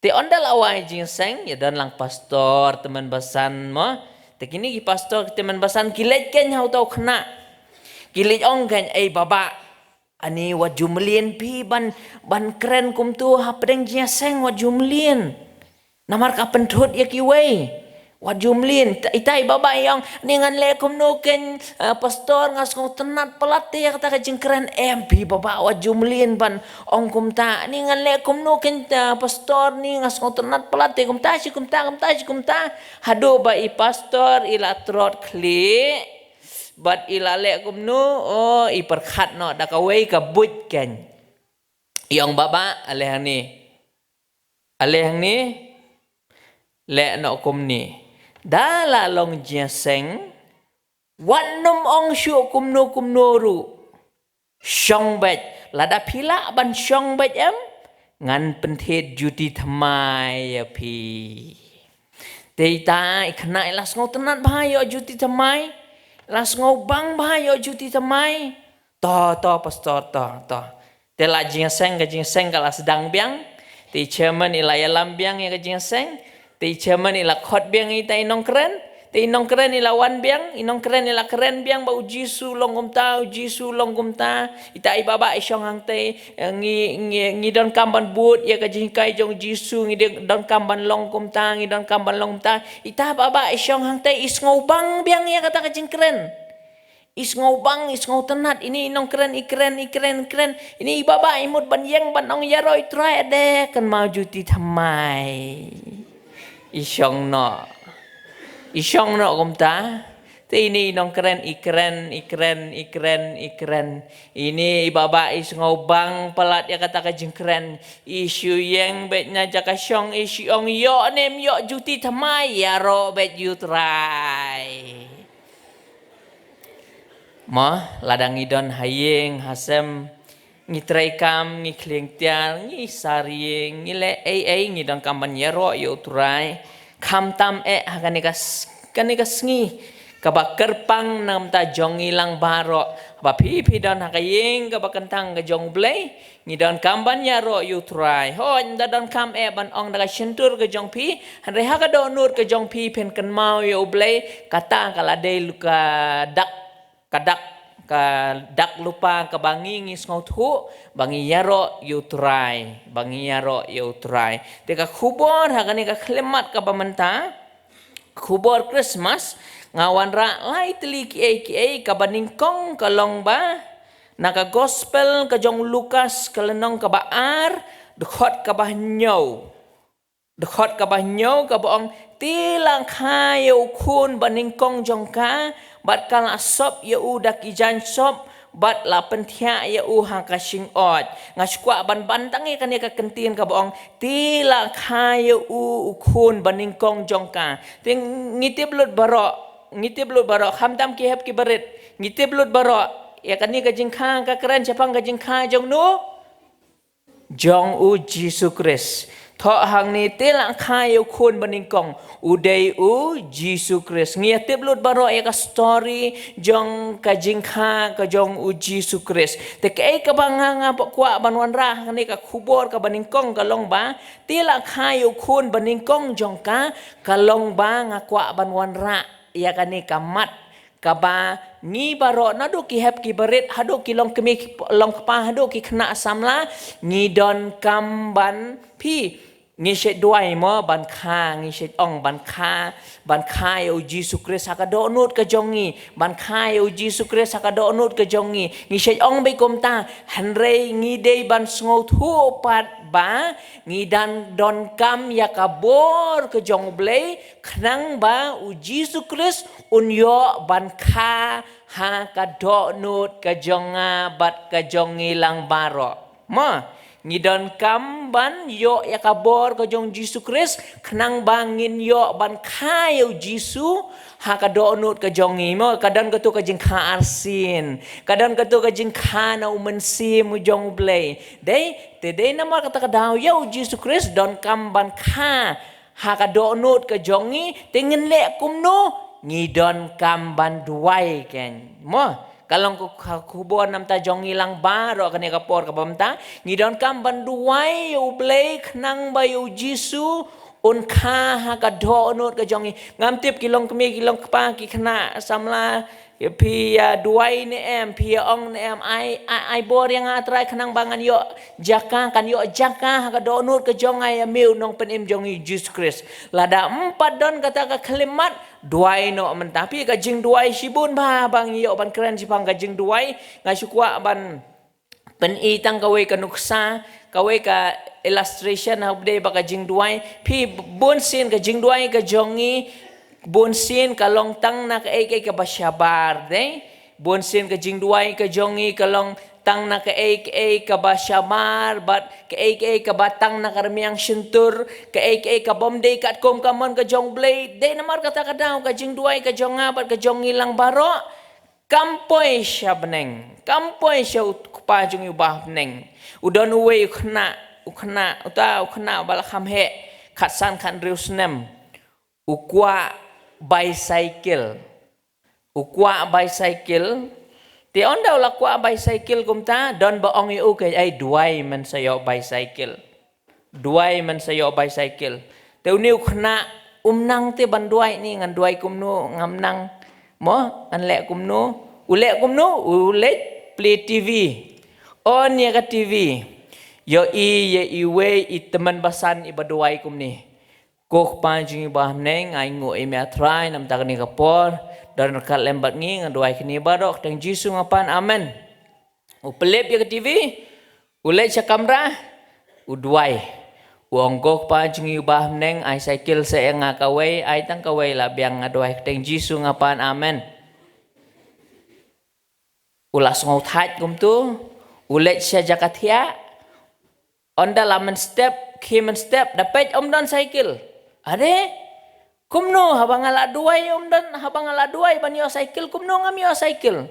Te ynda la wai jingïaseng, ïa don lang pastor tymmen basan mo. Te kine ki pastor tymmen basan ki leit ken ha uta u khynnah. Ki leit ong ken, "Ei Baba, ani wat ju mlien phi ban, ban kren kumtu hapdeng jingïaseng, wat ju mlien. Namar ka pynthut ïa kiwei. Wat ju mlien." Ita i Baba i ong, "Ani ngan leh kumno ken, eh, pastor, nga sngewtynnat palat te ïa kata ka jingkren." "Em phi Baba, wat ju mlien ban ong kumta. Ani ngan leh kumno ken, eh, pastor, ni nga sngewtynnat palat te kumta shi kumta, kumta shi kumta." Haduh ba i pastor i la trot khlieh. Bad i la leh kumno, oh, i pyrkhat noh da kawei ka buit ken. I ong, "Baba, ale hangne. Ale hangne, leh noh kumne. Da la long jingïaseng, wat nym ong shuh kumno kumno ruh. Shong beit, lada phi lah ban shong beit em, ngan pynthied juti thymmai ïa phi." Te ita i khynnah i la sngewtynnat bha ïoh juti thymmai. La sngewbang bha ïoh juti thymmai. "To, to, pastor, to, to." Te la jingïaseng, ka jingïaseng ka la sdang biang. Te i chairman i la ïalam biang ïa ka jingïaseng. Te i chairman i la khot biang ita i nongkren. Te i nongkren i la wan biang, i nongkren i la kren biang ba U Jisu long kumta, U Jisu long kumta. Ita i Baba i shong hangtei, eh, ngi, ngi, ngi donkam ban bud ïa ka jinghikai jong U Jisu, ngi donkam ban long kumta, ngi donkam ban long kumta. Ita Baba i shong hangtei i sngewbang biang ïa kata ka jingkren. I sngewbang, i sngewtynnat, ine i nongkren i kren, i kren, i kren. Ine i Baba i mut ban ïeng ban ong, "Ïaroh ïa U Trai, ade, kynmaw juti thymmai." I shong noh. I shong noh kumta. Te ine i nongkren i kren, i kren, i kren, i kren. Ine i Baba i sngewbang palat ïa kata ka jingkren. I shu ïeng beit na jaka shong, i shu ong, "Ïoh ne em ïoh juti thymmai, ïaroh beit ïa U Trai." Mo, lada ngi don ha ïing ha sem, ngi treikam, ngi khlieng tiar, ngi sar ïing, ngi leh ei ei, ngi donkam ban ïaroh ïa U Trai. Khamtam eh ha kane ka s-, kane ka sngi kaba kyrpang na ka bynta jong ngi lang baroh. Ba phi phi don ha ka ïing kaba kyntang ka jong U Blei, ngi donkam ban ïaroh ïa U Trai. Hooid, ynda donkam eh ban ong da ka shyntur ka jong phi, hynrei ha ka dohnud ka jong phi phin kynmaw ïa U Blei, kata ka la dei ka dak, ka dak, ka dak lypa kaba ngi ngi sngewthuh ba ngi ïaroh ïa U Trai, ba ngi ïaroh ïa U Trai. Te ka khubor ha kane ka khyllipmat kaba mynta, khubor Christmas, nga wanrah lai tylli kiei kiei. Kaba nyngkong ka long ba na ka gospel ka jong Lukas ka lynnong kaba ar, dkhot kaba hynñiew. Dkhot kaba hynñiew kaba ong, "Te la kha ïa u khun ba nyngkong jong ka, bad ka la sop ïa u da ki jaiñ sop, bad la pynthiah ïa u ha ka shyngoid." Nga sngewkwah ban ban tang ïa kane ka kyntien kaba ong, "Te la kha ïa u u khun ba nyngkong jong ka." Te ngi tip lut baroh, ngi tip lut baroh, khamtam ki hep ki barit, ngi tip lut baroh ïa kane ka jingkha ka kren shaphang ka jingkha jong no, jong U Jisu Khrist. Thoh hangne te la kha ïa u khun banyngkong, u dei u Jisu Khrist. Ngi ïa tip lut baroh ïa ka story jong ka jingkha ka jong u Jisu Khrist. Te kaei kaba nga nga kwah ban wanrah hangne ka khubor kaba nyngkong ka long ba te la kha ïa u khun banyngkong jong ka, ka long ba nga kwah ban wanrah ïa kane ka mat kaba ngi baroh naduh ki hep ki barit, haduh ki longkmie ki longkpa, haduh ki khynnah samla, ngi donkam ban phi. Ngi shait duwai mo ban kha, ngi shait ong ban kha, ban kha ïa u Jisu Khrist ha ka dohnud ka jong ngi, ban kha ïa u Jisu Khrist ha ka dohnud ka jong ngi. Ngi shait ong beit kumta, hynrei ngi dei ban sngewthuh pat ba ngi dang donkam ïa ka bor ka jong U Blei, khnang ba u Jisu Khrist un ïoh ban kha ha ka dohnud ka jong nga bad ka jong ngi lang baroh. Mo, ngi donkam ban ïoh ïa ka bor ka jong Jisu Khrist, khnang ba ngin ïoh ban kha ïa u Jisu ha ka dohnud ka jong ngi. Mo, ka don kato ka jingkha arsien, ka don kato ka jingkha na u Mynsiem u jong U Blei. Dei, te dei namar kata ka daw ïa u Jisu Khrist donkam ban kha ha ka dohnud ka jong ngi, te ngin leh kumno? Ngi donkam ban duwai, keiñ. Mo, ka long ka, ka khubor namar ta jong ngi lang baroh kane ka por kaba mynta. Ngi donkam ban duwai ïa U Blei khnang ba ïa u Jisu un kha ha ka dohnud ka jong ngi. Ngam tip ki longkmie ki longkpa ki khynnah samla, phi ïa duwai ne em, phi ïa ong ne em, ai, ai, ai bor ïa nga Trai khnang ba ngan ïoh jaka, kan ïoh jaka ha ka dohnud ka jong nga ïa me u Nongpynim jong ngi Jisu Khrist. Lada ym pat don kata ka khyllipmat, duwai noh mynta. Phi, ka jingduwai shibun bha ba ngi ïoh ban kren shaphang ka jingduwai, nga shu kwah ban pyni tang kawei ka nuksa, kawei ka illustration ha u dei ba ka jingduwai. Phi, bunsien ka jingduwai ka jong ngi, bunsien ka long tang na kaei kaei kaba shabar, dei. Bunsien ka jingduwai ka jong ngi ka long tang na kaei kaei kaba shabar, bad kaei kaei kaba tang na ka rmiang shyntur, kaei kaei ka bym dei katkum ka mon ka jong U Blei. Dei namar kata ka daw ka jingduwai ka jong nga bad ka jong ngi lang baroh kam poi sha bneng, kam poi sha u Kpa jong ngi uba ha bneng. U don uwei u khynnah, u khynnah, uta u khynnah uba la kham heh, khatsan khathynriew snem. U kwah bicycle. U kwah bicycle. Te ynda u la kwah bicycle kumta, don ba ong ïa u, keiñ, ai duwai men sa ïoh bicycle. Duwai men sa ïoh bicycle. Te une u khynnah um nang te ban duwai, ni ngan duwai kumno, ngam nang. Mo, ngan leh kumno? U leh kumno? U leit plie TV. On ïa ka TV. Ïohi ïa iwei i tymmen basan iba duwai kumne. Ko Kpa jong ngi ba ha bneng, nga ainguh ïa me A Trai namar ta kane ka por. Don ryngkat lem bad ngi, nga duwai kine baroh ha ka kyrteng Jisu nga pan, amen. U pyllip ïa ka TV, u leit sha kamra, u duwai. U ong, ko Kpa jong ngi uba ha bneng, ai cycle seh ïa nga kawei, ai tang kawei la biang, nga duwai ha ka kyrteng Jisu nga pan, amen. U la sngew thait kumto, u leit sha jaka thiah, ynda la mynstep, khie mynstep, da peit ym don cycle. Are, kumno haba nga la duwai ym don, haba nga la duwai ban ïoh cycle, kumno ngam ïoh cycle?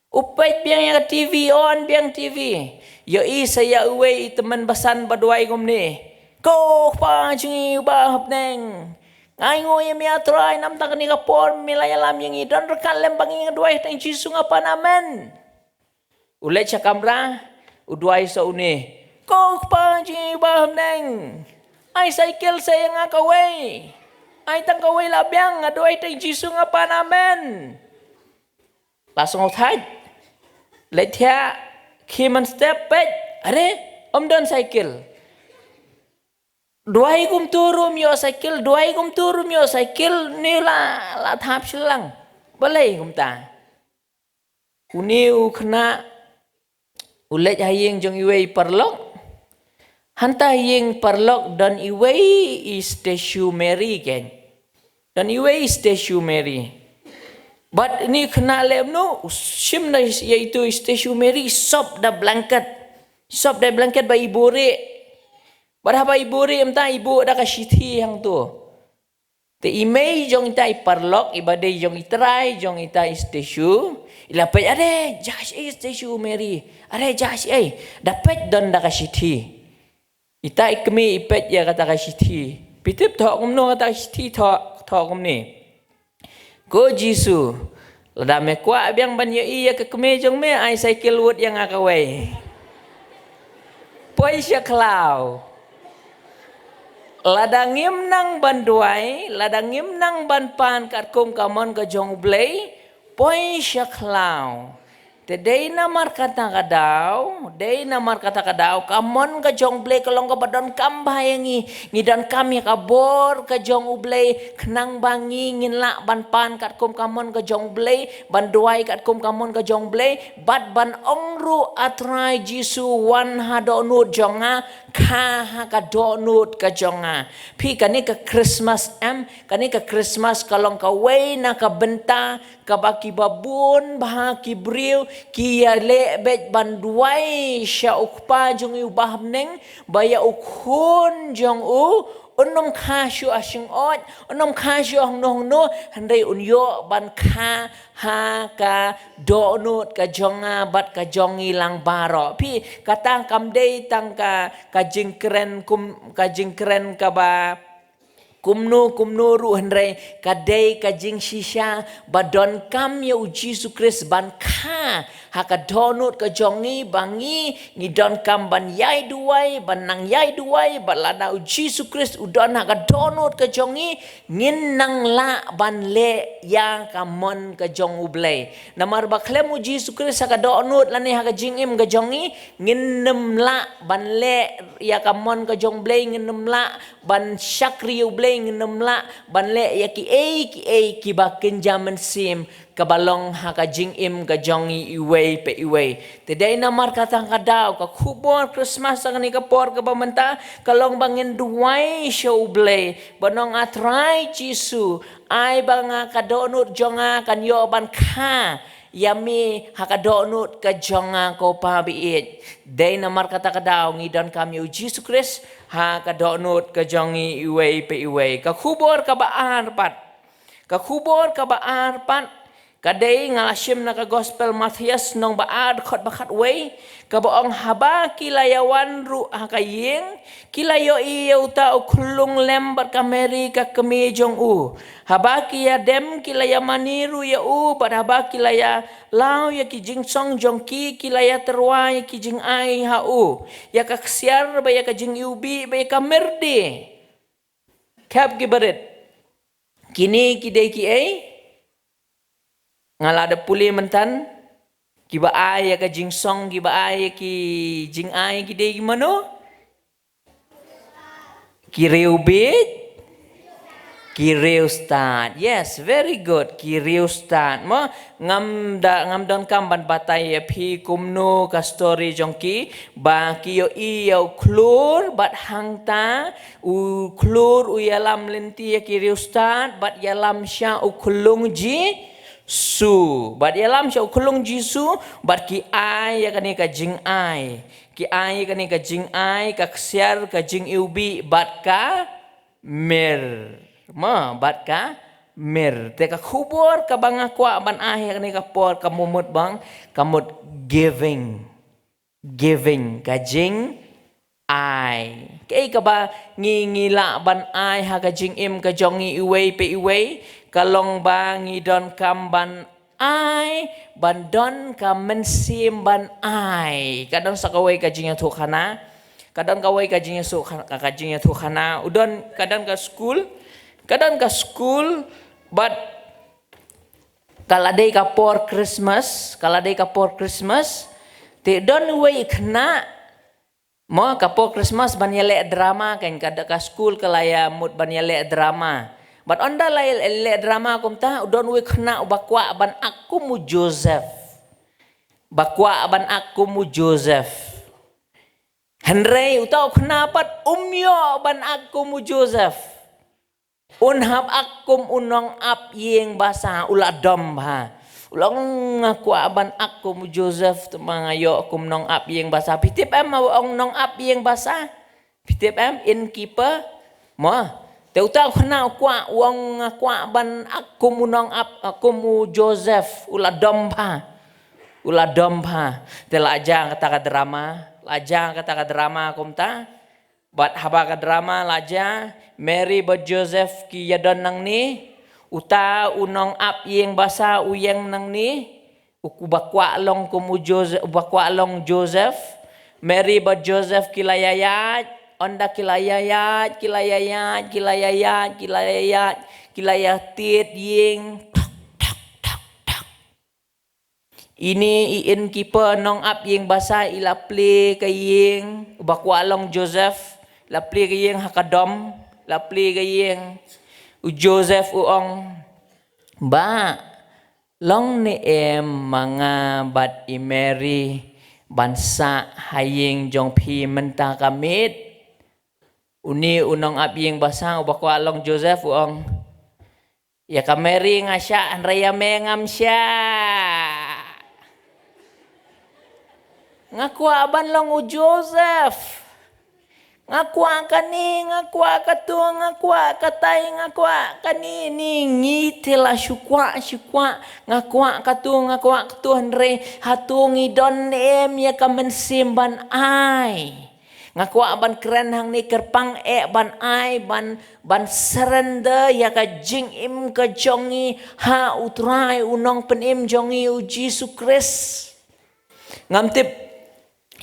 U peit biang ïa ka TV, on biang TV. Ïohi sa ïa uwei i tymmen basan ba duwai kumne. Ko Kpa jong ngi uba ha bneng, nga ainguh ïa me A Trai namar ta kane ka por me la ïalam ïa ngi, don ryngkat lem bad ngi, nga duwai ha ka kyrteng Jisu nga pan, amen. U leit sha kamra, u duwai sa une. Ko Kpa jong ngi uba ha bneng, ai cycle seh ïa nga kawei. Ai tang kawei la biang, nga duwai ha ka kyrteng Jisu nga pan, amen. La sngew thait. Leit thiah, khie mynstep, peit, are, ym don cycle. Duwai kumto ruh ym ïoh cycle, duwai kumto ruh ym ïoh cycle, une u la, la thap shyllang. Balei kumta? Une u khynnah u leit ha ïing jong iwei i paralok. Hangta ha ïing paralok don iwei i statue Mary, keiñ. Don iwei i statue Mary. Bad une u khynnah leh kumno, u shim da ïa itu i statue Mary, sop da blanket. Sop da blanket bad i buhrieh. Bad haba i buhrieh mynta, i buh da ka shithi hangto. Te i mei jong ita i paralok, iba dei jong i trai jong ita i statue, i la peit, are, jia shi ei statue Mary, are, jia shi ei. Da peit don da ka shithi. Ita i kmie i peit ïa kata ka shithi. Phi tip thoh kumno kata ka shithi thoh, thoh kumne. Ko Jisu, lada me kwah biang ban ïohi ïa ka kmie jong me, ai cycle wut ïa nga kawei. Poi sha khlaw. Lada ngim nang ban duwai, lada ngim nang ban pan katkum ka mon ka jong U Blei, poi sha khlaw. Te dei namar kata ka daw, dei namar kata ka daw, ka mon ka jong U Blei ka long kaba donkam bha ïa ngi, ngi donkam ïa ka bor ka jong U Blei, khnang ba ngi ngin lah ban pan katkum ka mon ka jong U Blei, ban duwai katkum ka mon ka jong U Blei, bad ban ong ruh A Trai Jisu wan ha dohnud jong nga, kha ha ka dohnud ka jong nga. Phi kane ka Christmas em, kane ka Christmas ka long kawei na ka bynta, kaba kiba bun bha ki briew, ki ïaleh beit ban duwai sha U Kpa jong ngi uba ha bneng, ba ïa u khun jong u, un ym kha shuh ha shyngod, un ym kha shuh hangno hangno, hynrei un ïoh ban kha ha ka dohnud ka jong nga bad ka jong ngi lang baroh. Phi, kata kam dei tang ka, ka jingkren kum, ka jingkren kaba kumno, kumno ruh hynrei, ka dei ka jingshisha, ba donkam ïa U Jisu Khrist ban kha, ha ka dohnud ka jong ngi, ba ngi, ngi donkam ban ïai duwai, ban nang ïai duwai, ba lada U Jisu Khrist u don ha ka dohnud ka jong ngi, ngin nang lah ban leh ïa ka mon ka jong U Blei. Namar ba khlem U Jisu Khrist ha ka dohnud lane ha ka jingim ka jong ngi, ngin nym lah ban leh ïa ka mon ka jong U Blei, ngin nym lah ban shakri ïa U Blei, ngin nym lah ban leh ïa kiei kiei kiba kynja mynsiem kaba long ha ka jingim ka jong ngi iwei pa iwei. Te dei namar kata ka daw, ka khubor Christmas ha kane ka por kaba mynta, ka long ba ngin duwai sha U Blei, ban ong A Trai Jisu, ai ba nga ka dohnud jong nga kan ïoh ban kha ïa me ha ka dohnud ka jong nga ko Pa ba ïeit. Dei namar kata ka daw ngi donkam ïa U Jisu Khrist ha ka dohnud ka jong ngi iwei pa iwei. Ka khubor kaba ar pat. Ka khubor kaba ar pat, ka dei nga la shim na ka Gospel Mathaios lynnong ba ar dkhot ba khatwei, kaba ong haba ki la ïawan ruh ha ka ïing, ki la ïohi ïa uta u khyllung lem bad ka Mary ka kmie jong u. Haba ki ïadem ki la ïamane ruh ïa u, bad haba ki la ïa law ïa ki jingsong jong ki, ki la ïatyrwa ïa ki jingai ha u. Ïa ka ksiar bad ïa ka jingiwbih bad ïa ka myrde. Khep ki barit. Kine ki dei kiei? Nga la da pule mynta, kiba ai ïa ka jingsong, kiba ai ïa ki jingai ki dei ki mano? Ki riewbit, ki riewstad. Yes, very good. Ki riewstad. Mo, ngam da, ngam donkam ban batai ïa phi kumno ka story jong ki, ba ki ïohi ïa u khlur, bad hangta u khlur u ïalam lynti ïa ki riewstad, bad ïalam sha u khyllung Jisu. Bad ïalam sha u khyllung Jisu, bad ki ai ïa kane ka jingai. Ki ai ïa kane ka jingai, ka ksiar, ka jingiwbih, bad ka mir. Mo, bad ka mir. Te ka khubor kaba nga kwah ban ai ïa kane ka por ka mut bang, ka mut giving. Giving, ka jingai. Kaei kaba ngi, ngi lah ban ai ha ka jingim ka jong ngi iwei pa iwei, ka long ba ngi donkam ban ai, ban don ka mynsiem ban ai. Ka don sa kawei ka jingïathuhkhana. Ka don kawei ka jingïathuhkhana, ka jingïathuhkhana. U don, ka don ka skul. Ka don ka skul, bad ka la dei ka por Christmas, ka la dei ka por Christmas. Te don uwei u khynnah, mo, ka por Christmas ban ïaleh drama kan, ka da ka skul ka la ïa mut ban ïaleh drama. Bad ynda la ïaleh drama kumta, u don uwei u khynnah uba kwah ban act kum u Joseph. Ba kwah ban act kum u Joseph. Hynrei uta u khynnah pat um ïoh ban act kum u Joseph. Un hap act kum u nongap ïing basa, u la dom bha. U la ong nga kwah ban act kum u Joseph, te ma nga ïoh kum nongap ïing basa. Phi tip em ma u ong nongap ïing basa? Phi tip em, innkeeper? Mo. Te uta u khynnah u kwah, u ong nga kwah ban act kum u nongap, kum u Joseph, u la dom bha. U la dom bha. Te la jia kata ka drama, la jia kata ka drama kumta. Bad haba ka drama la jia, Mary bad Joseph ki ïadon nangne, uta u nongap ïing basa u ïeng nangne, u ba kwah long kum u Joseph, u ba kwah long Joseph. Mary bad Joseph ki la ïaïaid, ynda ki la ïaïaid, ki la ïaïaid, ki la ïaïaid, ki la ïaïaid, ki la ïatied ïing. Ine i innkeeper nongap ïing basa i la plie ka ïing, u ba kwah long Joseph, la plie ka ïing ha ka dom, la plie ka ïing. U Joseph u ong, "Bah, long ne em ma nga bad i Mary ban sah ha ïing jong phi mynta ka miet?" Une u nongap ïing basa u ba kwah long Joseph u ong, "Ïa ka Mary nga shah, hynrei ïa me ngam shah. Nga kwah ban long u Joseph. Nga kwah kane, nga kwah kato, nga kwah katai, nga kwah kane, ne ngi te la shu kwah, shu kwah. Nga kwah kato, nga kwah kato, hynrei hato ngi don em ïa ka mynsiem ban ai? Nga kwah ban kren hangne kyrpang eh ban ai, ban, ban surrender ïa ka jingim ka jong ngi ha u Trai u Nongpynim jong ngi u Jisu Khrist." Ngam tip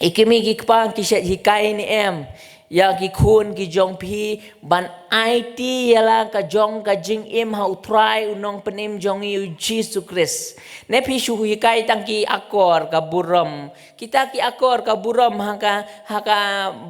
i kmie ki kpa ki shait hikai ne em ïa ki khun ki jong phi ban aiti ïa la ka jong ka jingim ha u Trai u Nongpynim jong ngi u Jisu Khrist. Ne phi shu hikai tang ki akor ka burom. Kita ki akor ka burom ha ka, ha ka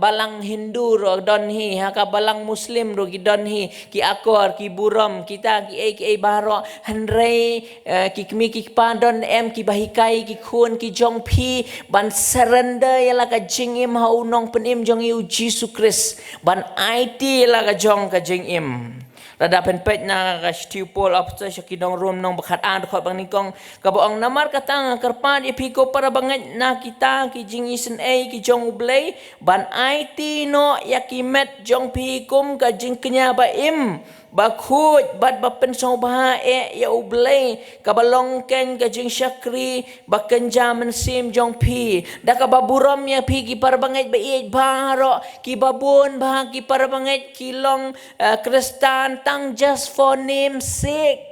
balang Hindu ruh don hi, ha ka balang Muslim ruh ki don hi, ki akor ki burom, kita ki ei ki ei baroh, hynrei, eh, ki kmie ki kpa don em ki ba hikai ki khun ki jong phi ban surrender ïa la ka jingim ha u Nongpynim jong ngi u Jisu Khrist, ban aiti ïa la ka jong ka jingim. Lada phin peit na ka shithi u Paul apostol sha ki nong Rom nong ba khat ar dkhot ba nyngkong, kaba ong, "Namar kata nga kyrpad ïa phi ko para bangeit na kita ki jingisynei ki jong U Blei, ban aiti noh ïa ki met jong phi kum ka jingkñia ba im, ba khuid bad ba pynsngewbha eh ïa U Blei, kaba long keiñ ka jingshakri ba kynja mynsiem jong phi." Da kaba burom ïa phi ki para bangeit ba ïeit baroh, ki ba bun bha ki para bangeit ki long, eh, Khristan tang just for name sake.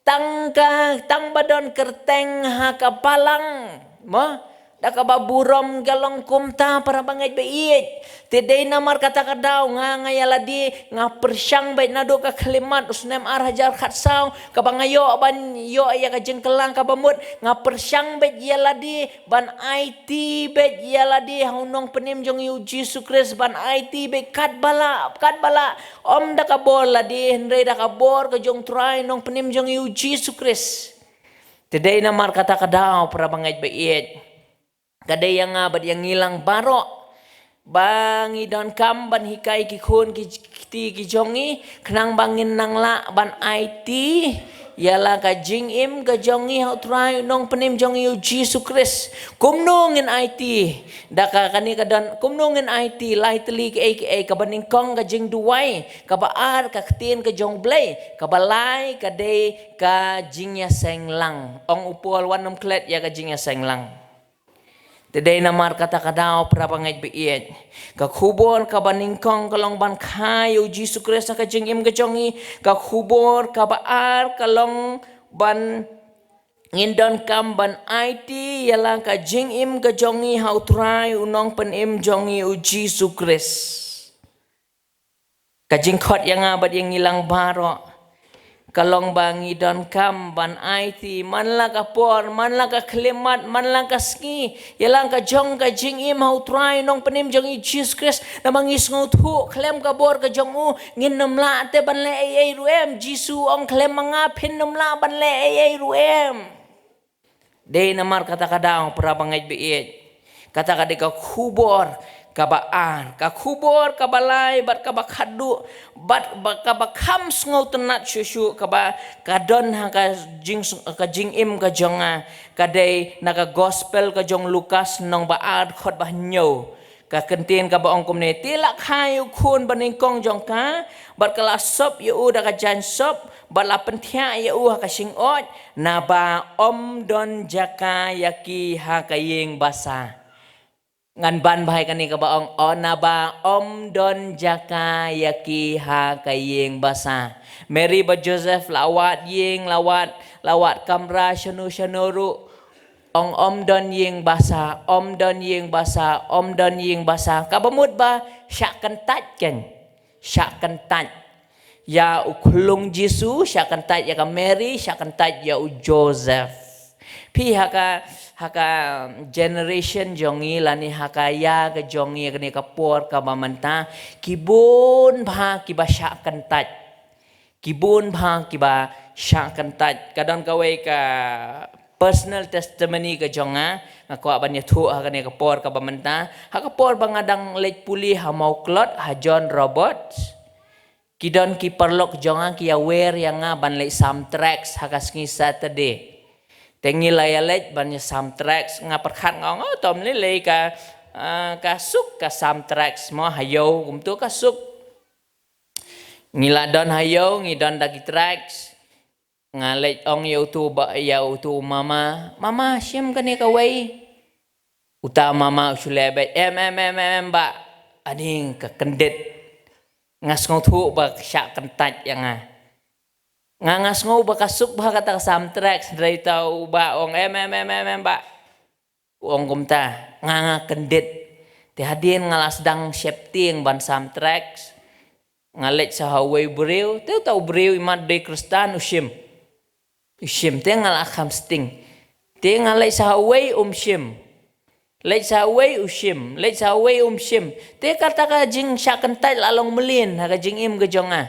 Tang ka, tang ba don kyrteng ha ka balang. Mo? Da kaba burom ka long kumta para bangeit ba ïeit. Te dei namar kata ka daw nga, nga ïa lade, nga pyrshang beit naduh ka khyllipmat u snem ar hajar khatsaw, kaba nga ïoh ban ïoh ïa ka jingkylla kaba mut, nga pyrshang beit ïa lade ban aiti beit ïa lade ha u Nongpynim jong ngi u Jisu Khrist, ban aiti beit katba lah, katba lah, ym da ka bor lade, hynrei da ka bor ka jong u Trai Nongpynim jong ngi u Jisu Khrist. Te dei namar kata ka daw para bangeit ba ïeit, ka dei ïa nga bad ïa ngi lang baroh ba ngi donkam ban hikai ki khun ki kti ki jong ngi, khnang ba ngin nang lah ban aiti ïa la ka jingim ka jong ngi ha u Trai Nongpynim jong ngi u Jisu Khrist. Kumno ngin aiti? Da ka kane ka don, kumno ngin aiti? Lai tylli kaei kaei. Kaba nyngkong ka jingduwai, kaba ar ka ktien ka jong U Blei, kaba lai ka dei ka jingïaseng lang. Ong u Paul, wat nym klet ïa ka jingïaseng lang. Te dei namar kata ka daw para bangeit ba ïeit, ka khubor kaba nyngkong ka long ban kha ïa u Jisu Khrist ha ka jingim ka jong ngi. Ka khubor kaba ar ka long ban ngin donkam ban aiti ïa la ka jingim ka jong ngi ha u Trai u Nongpynim jong ngi u Jisu Khrist. Ka jingkhot ïa nga bad ïa ngi lang baroh ka long ba ngi donkam ban aiti man la ka por, man la ka khyllipmat, man la ka sngi, ïa la ka jong ka jingim ha u Trai Nongpynim jong ngi Jisu Khrist. Namar ngi sngewthuh khlem ka bor ka jong u ngin nym lah te ban leh ei ei ruh em. Jisu ong khlem ma nga phin nym lah ban leh ei ei ruh em. Dei namar kata ka daw para bangeit ba ïeit, kata ka dei ka khubor kaba ar, ka khubor kaba lai bad kaba khatduh bad ba, kaba kham sngewtynnat shuh shuh, kaba ka don ha ka jing, ka jingim ka jong nga, ka dei na ka gospel ka jong Lukas nong ba ar dkhot ba hynñiew. Ka kyntien kaba ong kumne: Te la kha ïa u khun ba nyngkong jong ka, bad ka la sop ïa u da ka jaiñ sop, bad la pynthiah ïa u ha ka shyngod, naba ym don jaka ïa ki ha ka ïing basa. Ngan ban bha ïa kane kaba ong, oh naba ym don jaka ïa ki ha ka ïing basa. Mary bad Joseph la wad ïing, la wad, la wad kamra shano shano ruh. Ong ym don ïing basa, ym don ïing basa, ym don ïing basa. Kaba mut ba shah kyntait kein. Shah kyntait ïa u khyllung Jisu, shah kyntait ïa ka Mary, shah kyntait ïa u Joseph. Phi ha ka, ha ka generation jong ngi lane ha ka ïa ka jong ngi kane ka por kaba mynta, ki bun bha kiba shah kyntait. Ki bun bha kiba shah kyntait. Ka don kawei ka personal testimony ka jong nga, nga kwah ban ïathuh ha kane ka por kaba mynta. Ha ka por ba nga dang leit pule ha Mawklod, ha John Roberts, ki don ki paralok jong nga ki ïawer ïa nga ban leit sam tracts ha ka sngi Saturday. Te ngi la ïaleit ban ïa sam tracts, nga pyrkhat nga ong, oh, to ym lei lei ka, ah, ka suk ka sam tracts mo, ha ïew kumto ka suk. Ngi la don ha ïew, ngi don da ki tracts. Nga leit ong ïa utu ba, ïa utu mama, mama, shim kane kawei. Uta mama u shu leh beit, em, em, em, em, em, bah. Aning ka kyndit. Nga sngewthuh ba shah kyntait ïa nga. Nga, nga sngew ba ka suk bha kata ka sam tracts, hynrei uta u bah u ong, em, em, em, em, em, bah. U ong kumta, nga, nga kyndit. Te hadien nga la sdang sheptieng ban sam tracts. Nga leit sha ha uwei u briew, te uta u briew imat dei Khristan, u shim. U shim, te nga la kham sting. Te nga leit sha ha uwei, um shim. Leit sha ha uwei, u shim. Leit sha ha uwei, um shim. Te kata ka jingshah kyntait la long mlien ha ka jingim ka jong nga.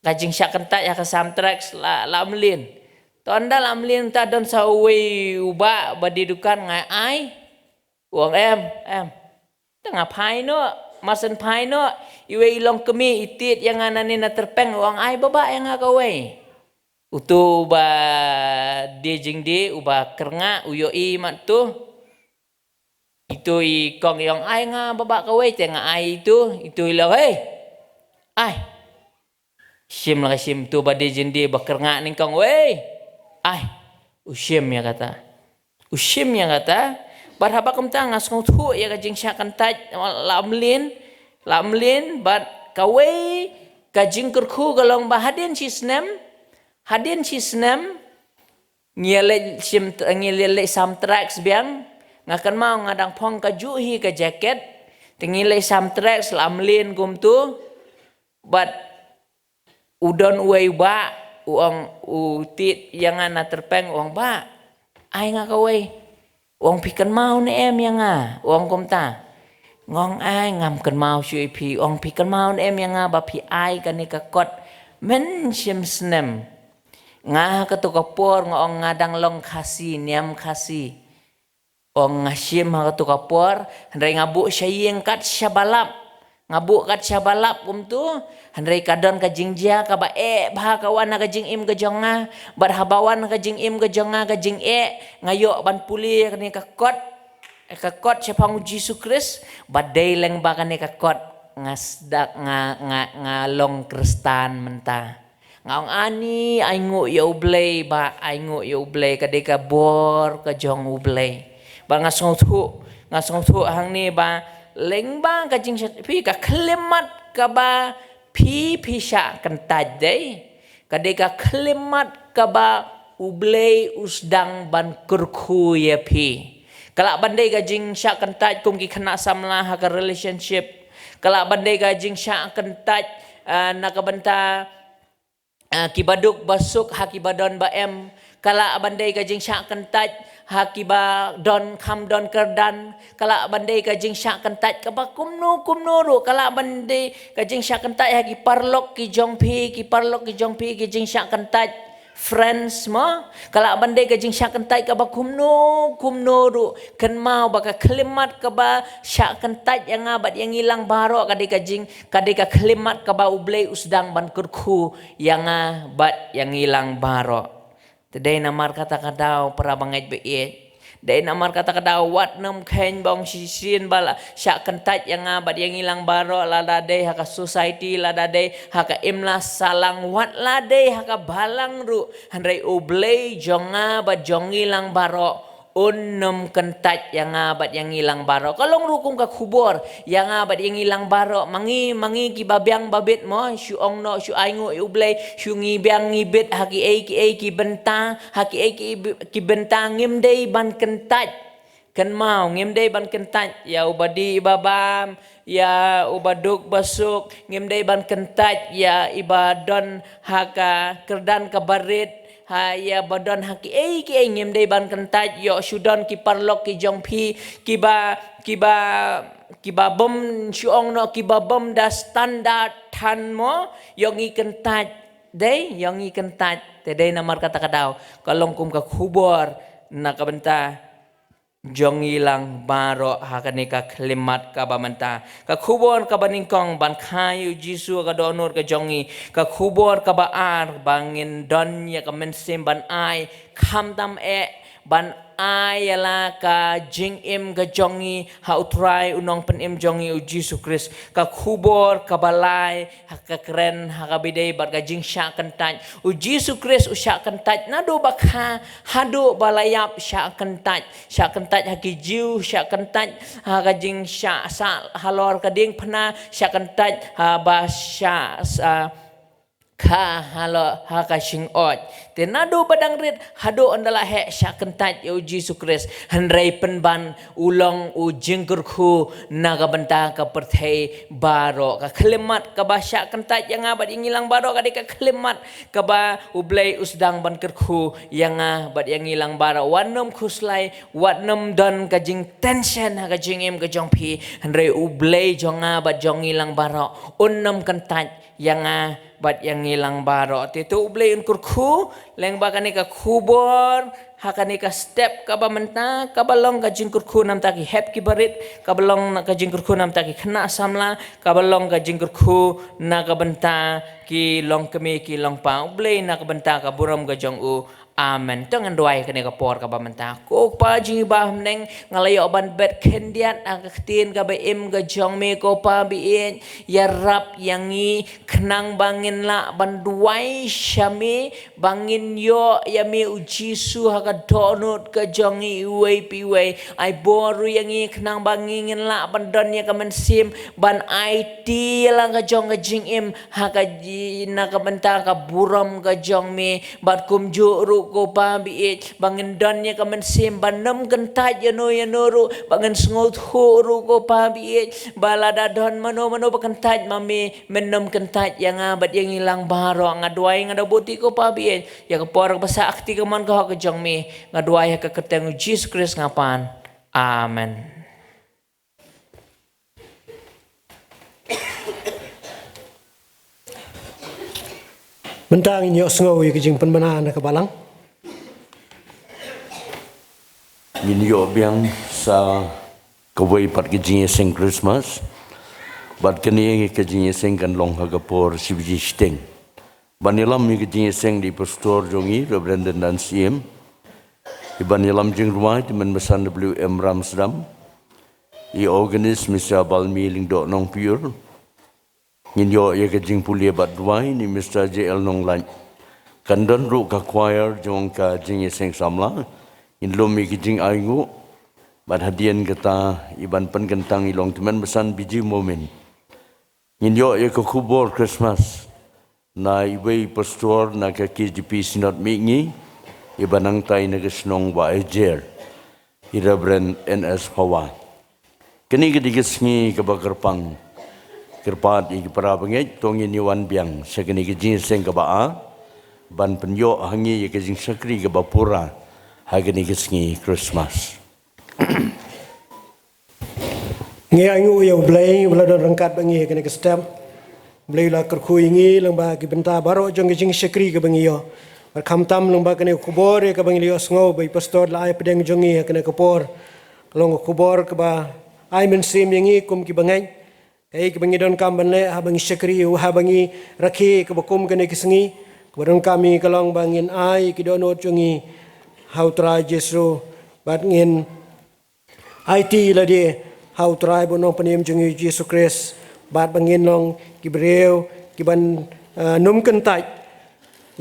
Ka jingshah kyntait ha ka sam tracts la, la mlien. To ynda la mlien, te don sha uwei u bah ba die dukan, nga ai. U ong, em, em. Te nga phai noh, mar shen phai noh, iwei i longkmie i tied ïa nga nangne na tyrpeng, u ong, ai bah bah ïa nga kawei. Utu ba die jingdie, uba kyrngah, u ïohi mat tu. Itu i kong i ong, ai nga bah bah kawei, te nga ai itu, itu i la ong, hei. Ai. Shim la ka shim, tu ba die jingdie ba kyrngah nyngkong, wei. Ai, u shim ïa kata. U shim ïa kata. Bad haba kumta nga sngewthuh ïa ka jingshah kyntait la mlien, la mlien, bad kawei ka jingkyrkhu ka long ba hadien shi snem, hadien shi snem, ngi ïaleit shim, ngi ïaleit sam tracts biang, nga kynmaw nga dang phong kajuh hi ka jacket, te ngi leit sam tracts la mlien kumtu, bad u don uwei u bah, u ong, u tied ïa nga na tyrpeng, u ong, bah, ai nga kawei. U ong, phi kynmaw ne em ïa nga? U ong kumta. Nga ong, ai, ngam kynmaw shuh ïa phi. U ong, phi kynmaw ne em ïa nga ba phi ai kane ka kot mynshim snem? Nga ha kato ka por nga ong nga dang long Khasi, niam Khasi. Ong nga shim ha kato ka por, hynrei nga buh sha ïing kat shaba lap. Nga buh kat shaba lap kumtu, hynrei ka don ka jingjia kaba eh bha ka wan ha ka jingim ka jong nga, bad haba wan ha ka jingim ka jong nga ka jingeh, nga ïoh ban pule ïa kane ka kot, ka kot shaphang u Jisu Khrist, bad dei lyngba kane ka kot, nga sdang, nga, nga, nga long Khristan mynta. Nga ong ani, ai nguh ïa U Blei, bah, ai nguh ïa U Blei, ka dei ka bor ka jong U Blei. Bad nga sngewthuh, nga sngewthuh hangne ba lyngba ka jingshah, phi ka khyllipmat kaba phi, phi shah kyntait dei, ka dei ka khyllipmat kaba U Blei u sdang ban kyrkhu ïa phi. Ka lah ban dei ka jingshah kyntait kum ki khynnah samla ha ka relationship. Ka lah ban dei ka jingshah kyntait, ah, na ka bynta, ah, kiba duk ba suk ha kiba don ba em. Ka lah ban dei ka jingshah kyntait ha kiba don kham don kyrdan. Ka lah ban dei ka jingshah kyntait kaba kumno kumno ruh. Ka lah ban dei ka jingshah kyntait ha ki paralok ki jong phi, ki paralok ki jong phi, ki jingshah kyntait friends mo. Ka lah ban dei ka jingshah kyntait kaba kumno kumno ruh. Kynmaw ba ka khyllipmat kaba shah kyntait ïa nga bad ïa ngi lang baroh ka dei ka jing, ka dei ka khyllipmat kaba U Blei u sdang ban kyrkhu ïa nga bad ïa ngi lang baroh. Te dei namar kata ka daw, para bangeit ba ïeit. Dei namar kata ka daw, wat nym kheiñ ba ong shisien ba la shah kyntait ïa nga bad ïa ngi lang baroh, lada dei ha ka society, lada dei ha ka imlang sahlang, wat la dei ha ka balang ruh. Hynrei U Blei jong nga bad jong ngi lang baroh Un nym kyntait ïa nga bad ïa ngi lang baroh. Ka long ruh kum ka khubor ïa nga bad ïa ngi lang baroh. Ma ngi, ma ngi kiba biang ba bit mo, shu ong noh, shu ainguh ïa U Blei, shu ngi biang ngi bit ha kiei kiei ki bynta, ha kiei kiei ki bynta ngim dei ban kyntait. Kynmaw, ngim dei ban kyntait ïa uba dih uba bam, ïa uba duk ba suk, ngim dei ban kyntait ïa iba don ha ka kyrdan kaba rit, ha ïa ba don ha kiei kiei, ngim dei ban kyntait ïoh shu don ki paralok ki jong phi kiba, kiba, kiba bym, shu ong noh, kiba bym da standard than mo, ïoh ngi kyntait. Dei, ïoh ngi kyntait. Te dei namar kata ka daw ka long kum ka khubor na ka bynta jong ngi lang baroh ha kane ka khyllipmat kaba mynta. Ka khubor kaba nyngkong, ban kha ïa U Jisu ha ka dohnud ka jong ngi. Ka khubor kaba ar, ba ngin don ïa ka mynsiem ban ai, khamtam eh ban ai ïa la ka jingim ka jong ngi ha U Trai U Nongpynim jong ngi U Jisu Khrist. Ka khubor kaba lai, ha ka kren ha kaba ïadei bad ka jingshah kyntait. U Jisu Khrist u shah kyntait naduh ba kha haduh ba la ïap, shah kyntait. Shah kyntait ha ki Jiw, shah kyntait ha ka jingshah sah halor ka diengphna, shah kyntait ha ba shah sa kha halor ha ka shyngkot. Te naduh ba dang rit haduh ynda la heh shah kyntait ïa U Jisu Khrist. Hynrei pynban u long u jingkyrkhu na ka bynta ka pyrthei baroh. Ka khyllipmat kaba shah kyntait ïa nga bad ïa ngi lang baroh ka dei ka khyllipmat kaba U Blei u sdang ban kyrkhu ïa nga bad ïa ngi lang baroh. Wat nym khuslai, wat nym don ka jingtension ha ka jingim ka jong phi. Hynrei U Blei jong nga bad jong ngi lang baroh un nym kyntait ïa nga bad ïa ngi lang baroh. Te to U Blei un kyrkhu lyngba kane ka khubor ha kane ka step kaba mynta, kaba long ka jingkyrkhu na ka bynta ki hep ki barit, kaba long ka jingkyrkhu na ka bynta ki khynnah samla, kaba long ka jingkyrkhu na ka bynta ki longkmie ki longpa. U Blei na ka bynta ka burom ka jong u. Amen. To ngin duwai kane ka por kaba mynta. Ko Pa jong ngi ba ha bneng, nga la ïoh ban bet khyndiat ha ka ktien kaba im ka jong me, ko Pa baieit, ïarap ïa ngi khnang ba ngin lah ban duwai sha me, ba ngin ïoh ïa me U Jisu ha ka dohnud ka jong ngi iwei pa iwei. Ai bor ruh ïa ngi khnang ba ngi ngin lah ban don ïa ka mynsiem ban aiti ïa la ka jong ka jingim ha ka ji-, na ka bynta ka burom ka jong me. Bad kumjuh ruh ko Pa baieit, ba ngin don ïa ka mynsiem ban nym kyntait ïano ïano ruh, ba ngin sngewthuh ruh ko Pa baieit, ba lada don mano mano ba kyntait ma me, men nym kyntait ïa nga bad ïa ngi lang baroh. Nga duwai, nga da buti ko Pa baieit ïa ka por kaba sah ha ka kti kamon ka hok ka jong me. Nga duwai ha ka kyrteng U Jisu Khrist nga pan. Amen. Mynta ngin ïohsngew ïa ka jingpynbna na ka balang. Ngin ïoh biang sa kawei pat ka jingïaseng Christmas. Bad kane ka jingïaseng kan long ha ka por shi baje shiteng. Ban ïalam ïa ka jingïaseng da i pastor jong ngi, Reverend Dandan Syiem. I ban ïalam jingrwai, Tymmen Basan W M Ramsdam. I organist, Mister Balmi Lyngdoh Nongpyur. Ngin ïoh ïa ka jingpule bad duwai na i Mister J L Nonglait. Kan don ruh ka choir jong ka jingïaseng samla. Ngin lum ïa ka jingainguh. Bad hadien kata, i ban pynkyntang i long Tymmen Basan B G Momin. Ngin ïoh ïa ka khubor Christmas na iwei i pastor na ka K J P Synod Mihngi, i ba nangtai na ka shnong Wahiajer, i Reverend N S Phawa. Kane ka dei ka sngi kaba kyrpang, kyrpad ïa ki para bangeit, to ngin ïa wan biang sha kane ka jingïaseng kaba ar, ban pynïoh ha ngi ïa ka jingshakri kaba pura ha kane ka sngi Christmas. Ngi ainguh ïa U Blei uba la don ryngkat bad ngi ha kane ka step. U Blei u la kyrkhu ïa ngi lyngba ki bynta baroh jong ka jingshakri kaba ngi ïoh. Bad khamtam lyngba kane ka khubor ïa kaba ngi la ïohsngew ba i pastor la ai pdeng jong ngi ha kane ka por. Ka long ka khubor kaba ai mynsiem ïa ngi kum ki bangeit. Kaei kaba ngi donkam ban leh haba ngi shakri, haba ngi rakhe kaba kum kane ka sngi, kaba donkam ïa ngi ka long ba ngin ai ki dohnud jong ngi ha U Trai Jisu, bad ngin aiti lade ha U Trai bad U Nongpynim jong ngi Jisu Khrist, bad ba ngin long ki briew kiban, eh, nym kyntait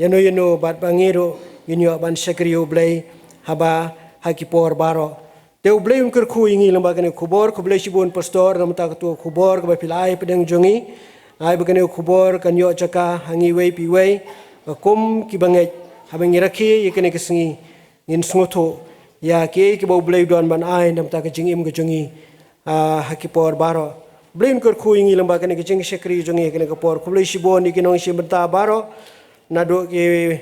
ïano ïano, bad ba ngi ruh ngin ïoh ban shakri ïa U Blei haba ha ki por baroh. Te U Blei un kyrkhu ïa ngi lyngba kane ka khubor. Khublei shibun Pastor namar kata ka khubor kaba phi la ai hapdeng jong ngi. Ai ba kane ka khubor kan ïoh jaka ha ngi iwei pa iwei, ba kum ki bangeit, haba ngi rakhe ïa kane ka sngi, ngin sngewthuh ïa kiei kiba U Blei u don ban ai namar ka jingim ka jong ngi, ah, ha ki por baroh. U Blei un kyrkhu ïa ngi lyngba kane ka jingshakri jong ngi ha kane ka por. Khublei shibun ïa ki nongshim bynta baroh, naduh ki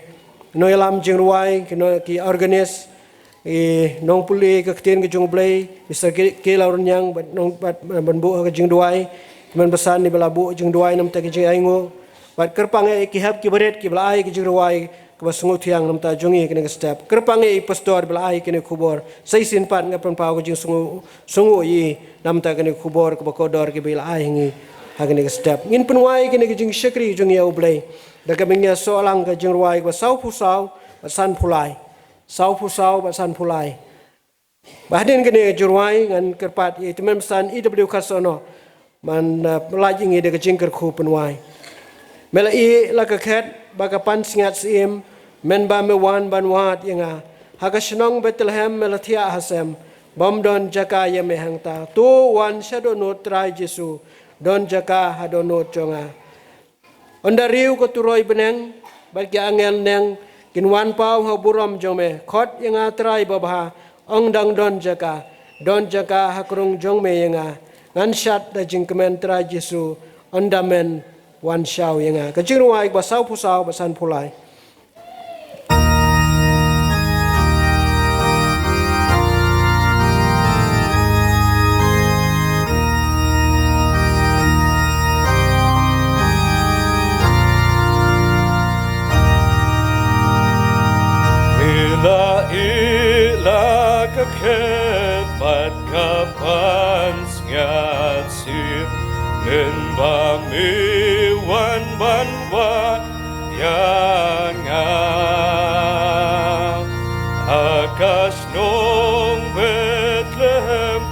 nongïalam jingrwai, ki nong, ki organist, ki nongpule ka ktien ka jong U Blei, Mister K, K Laurniang, bad nong, bad, bad ban buh ka jingduwai, ki man basan kiba la buh jingduwai namar ka jingainguh, bad kyrpang ïa ki hep ki barit kiba la ai ka jingrwai kaba sngewthiang namar jong ngi ha kane ka step. Kyrpang ïa i Pastor ba la ai kane ka khubor. Sa shisien pat nga pynpaw ka jingsngew, sngew ïa i namar kane ka khubor kaba kordor kaba i la ai ha ngi ha kane ka step. Ngin pynwai kane ka jingshakri jong ngi ïa U Blei da kaba ngin ïa snoh lang ka jingrwai kaba sawphew saw bad sanphew lai. Sawphew saw bad sanphew lai. Ba hadien kane ka jingrwai ngan kyrpad ïa i tymmen basan E W Kharsaw Noh ban, uh, pyllait ïa ngi da ka jingkyrkhu pynwai. Me la ïeh la ka khet bad ka pansngiat syiem, mynba me wan ban wad ïa nga. Ha ka shnong Bethlehem me la thiah ha sem, bym don jaka ïa me hangta. To wan sha dohnud Trai Jisu, don jaka ha dohnud jong nga. Ynda riew ka turoi bneng bad ki angel neng kin wan paw ha burom jong me. Khot ïa nga Trai babha, ong dang don jaka. Don jaka ha ka rung jong me ïa nga. Ngan shad da jingkmen Trai Jisu, ynda men wan shaw ïa nga. Ka jingrwai kaba sawphew saw bad sanphew lai. Me la ïeh la ka khet bad ka pansngiat syiem, mynba me wan ban wad ïa nga. Ha ka shnong Bethlehem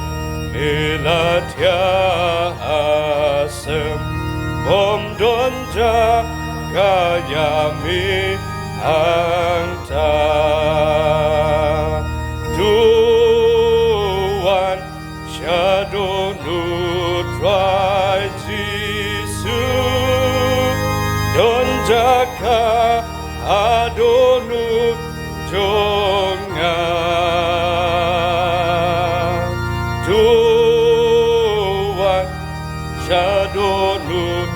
me la thiah ha sem, bym don jaka ïa me hangta. To wan sha dohnud Trai Jisu, don jaka ha dohnud jong nga. To wan sha dohnud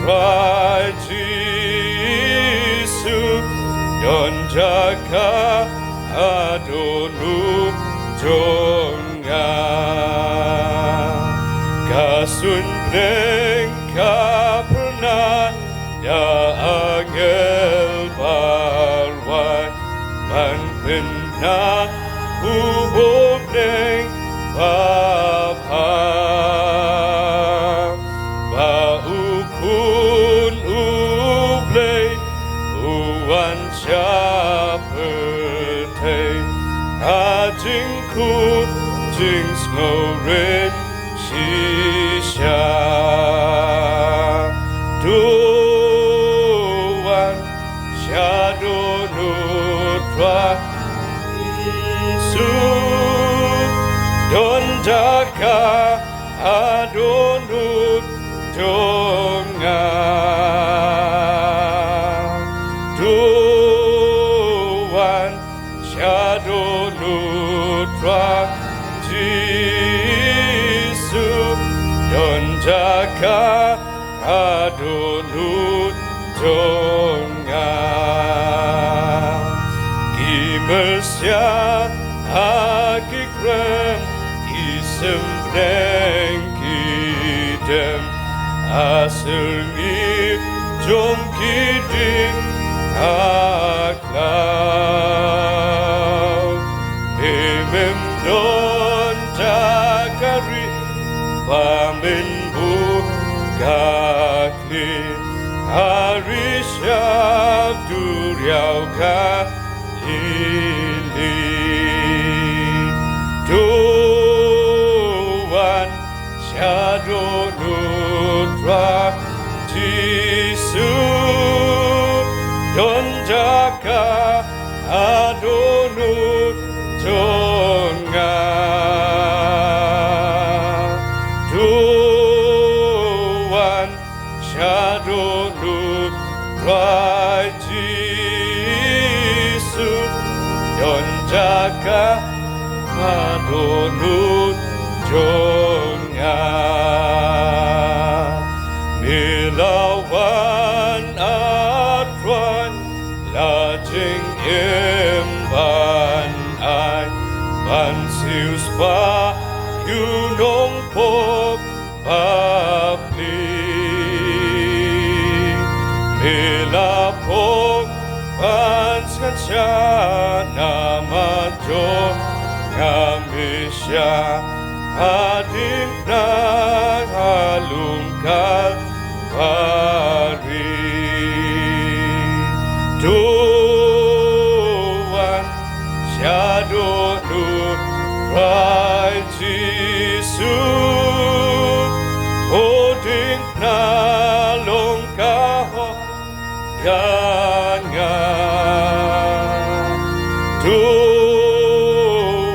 Trai Jisu, don jaka ha dohnud jong nga. Ka suiñ bneng ka phyrnai da angel ba rwai ban pynbna u bneng babha. Ba u Khun U Blei u wan sha pyrthei ha jingkhuid jingsngewrit shisha. To wan sha dohnud Trai Jisu, don jaka ha dohnud jong nga. To wan sha dohnud Trai Jisu, don jaka ha dohnud jong nga. Ki mynsiem ha ki kren, ki sympreng ki dem, ha syrngiew jong ki dieng ha khlaw. Te mem don jaka ri ba men buh ka khlieh ha ri shaduriaw Galili. To wan sha dohnud Trai Jisu, don jaka ha dohnud jong Ka dohnud jong nga. Me la wan, A Trai, la jingim ban ai, ban siewspah ïa u nongpop bapli. Me la phong ban synshar namar jong nga, me shah ha diengphna ha lum Kalbari. To wan sha dohnud Trai Jisu, ha diengphna long ka hok ïa nga. To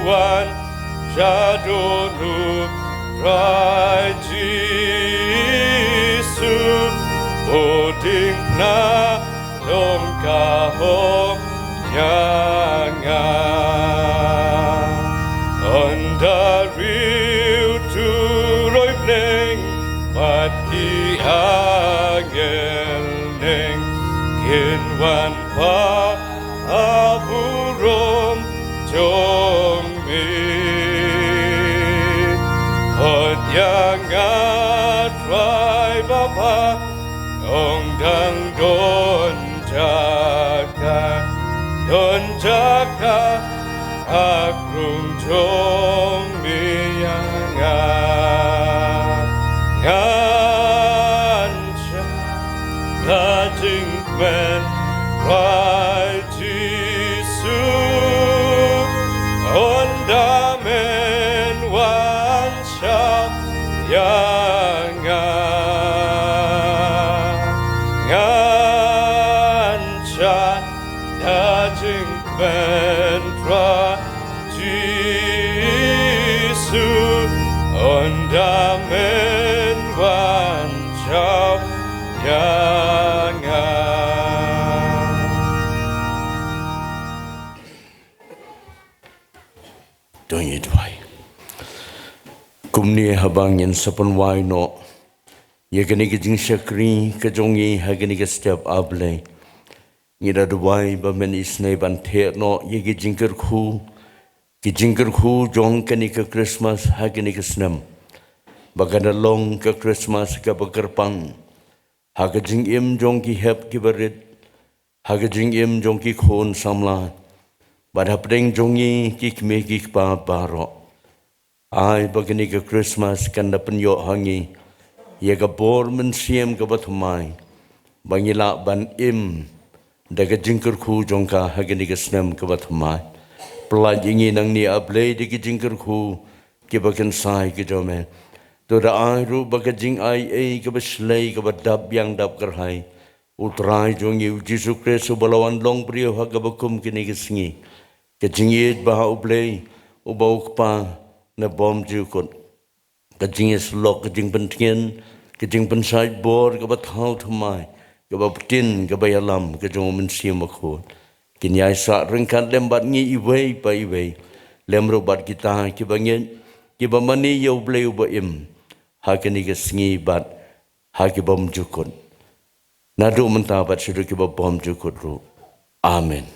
wan sha dohnud Trai Jisu, ha diengphna long ka hok ïa nga. Ynda riew turoi bneng bad ki angel neng kin wan ha burom jong me. Hok ïa nga Trai Baba, ong dang don jaka, don jaka ha krung jong me ïa nga. Ngan shah da jingkmen Trai Jisu, ynda men wan shah ïa nga. Ngan shah da jingkmen Trai Jisu, ynda men wan shah ïa nga. To ngin duwai. Kumne haba ngin sa pynwai noh ïa kane ka jingshakri ka jong ngi ha kane ka step, A Blei, ngi da duwai ba men isynei ban theh noh ïa ki jingkyrkhu, ki jingkyrkhu jong kane ka Christmas ha kane ka snem, ba kan da long ka Christmas kaba kyrpang ha ka jingim jong ki hep ki barit, ha ka jingim jong ki khun samla, bad hapdeng jong ngi ki kmie ki kpa baroh. Ai ba kane ka Christmas kan da pynïoh ha ngi ïa ka bor mynsiem kaba thymmai, ba ngi lah ban im da ka jingkyrkhu jong ka ha kane ka snem kaba thymmai. Pyllait ïa ngi nangne, A Blei, da ki jingkyrkhu kiba kynsai ki jong me. To da ai ruh ba ka jingai ei kaba shlei, kaba dap biang dap kyrhai, U Trai jong ngi U Jisu Khrist uba la wan long briew ha kaba kum kine ki sngi, ka jingïeit ba ha U Blei uba U Kpa nabom jukut, ka jingïasyllok, ka jingpyntngen, ka jingpynshait bor kaba thaw thymmai, kaba btin, kaba ïalam ka jong U Mynsiem Bakhuid, kin ïai sah ryngkat lem bad ngi iwei pa iwei, lem ruh bad kita kiba ngeit, kiba mane ïa U Blei uba im ha kine ki sngi bad ha ki bymjukut, naduh mynta bad shaduh ki bymjukut ruh. Amen.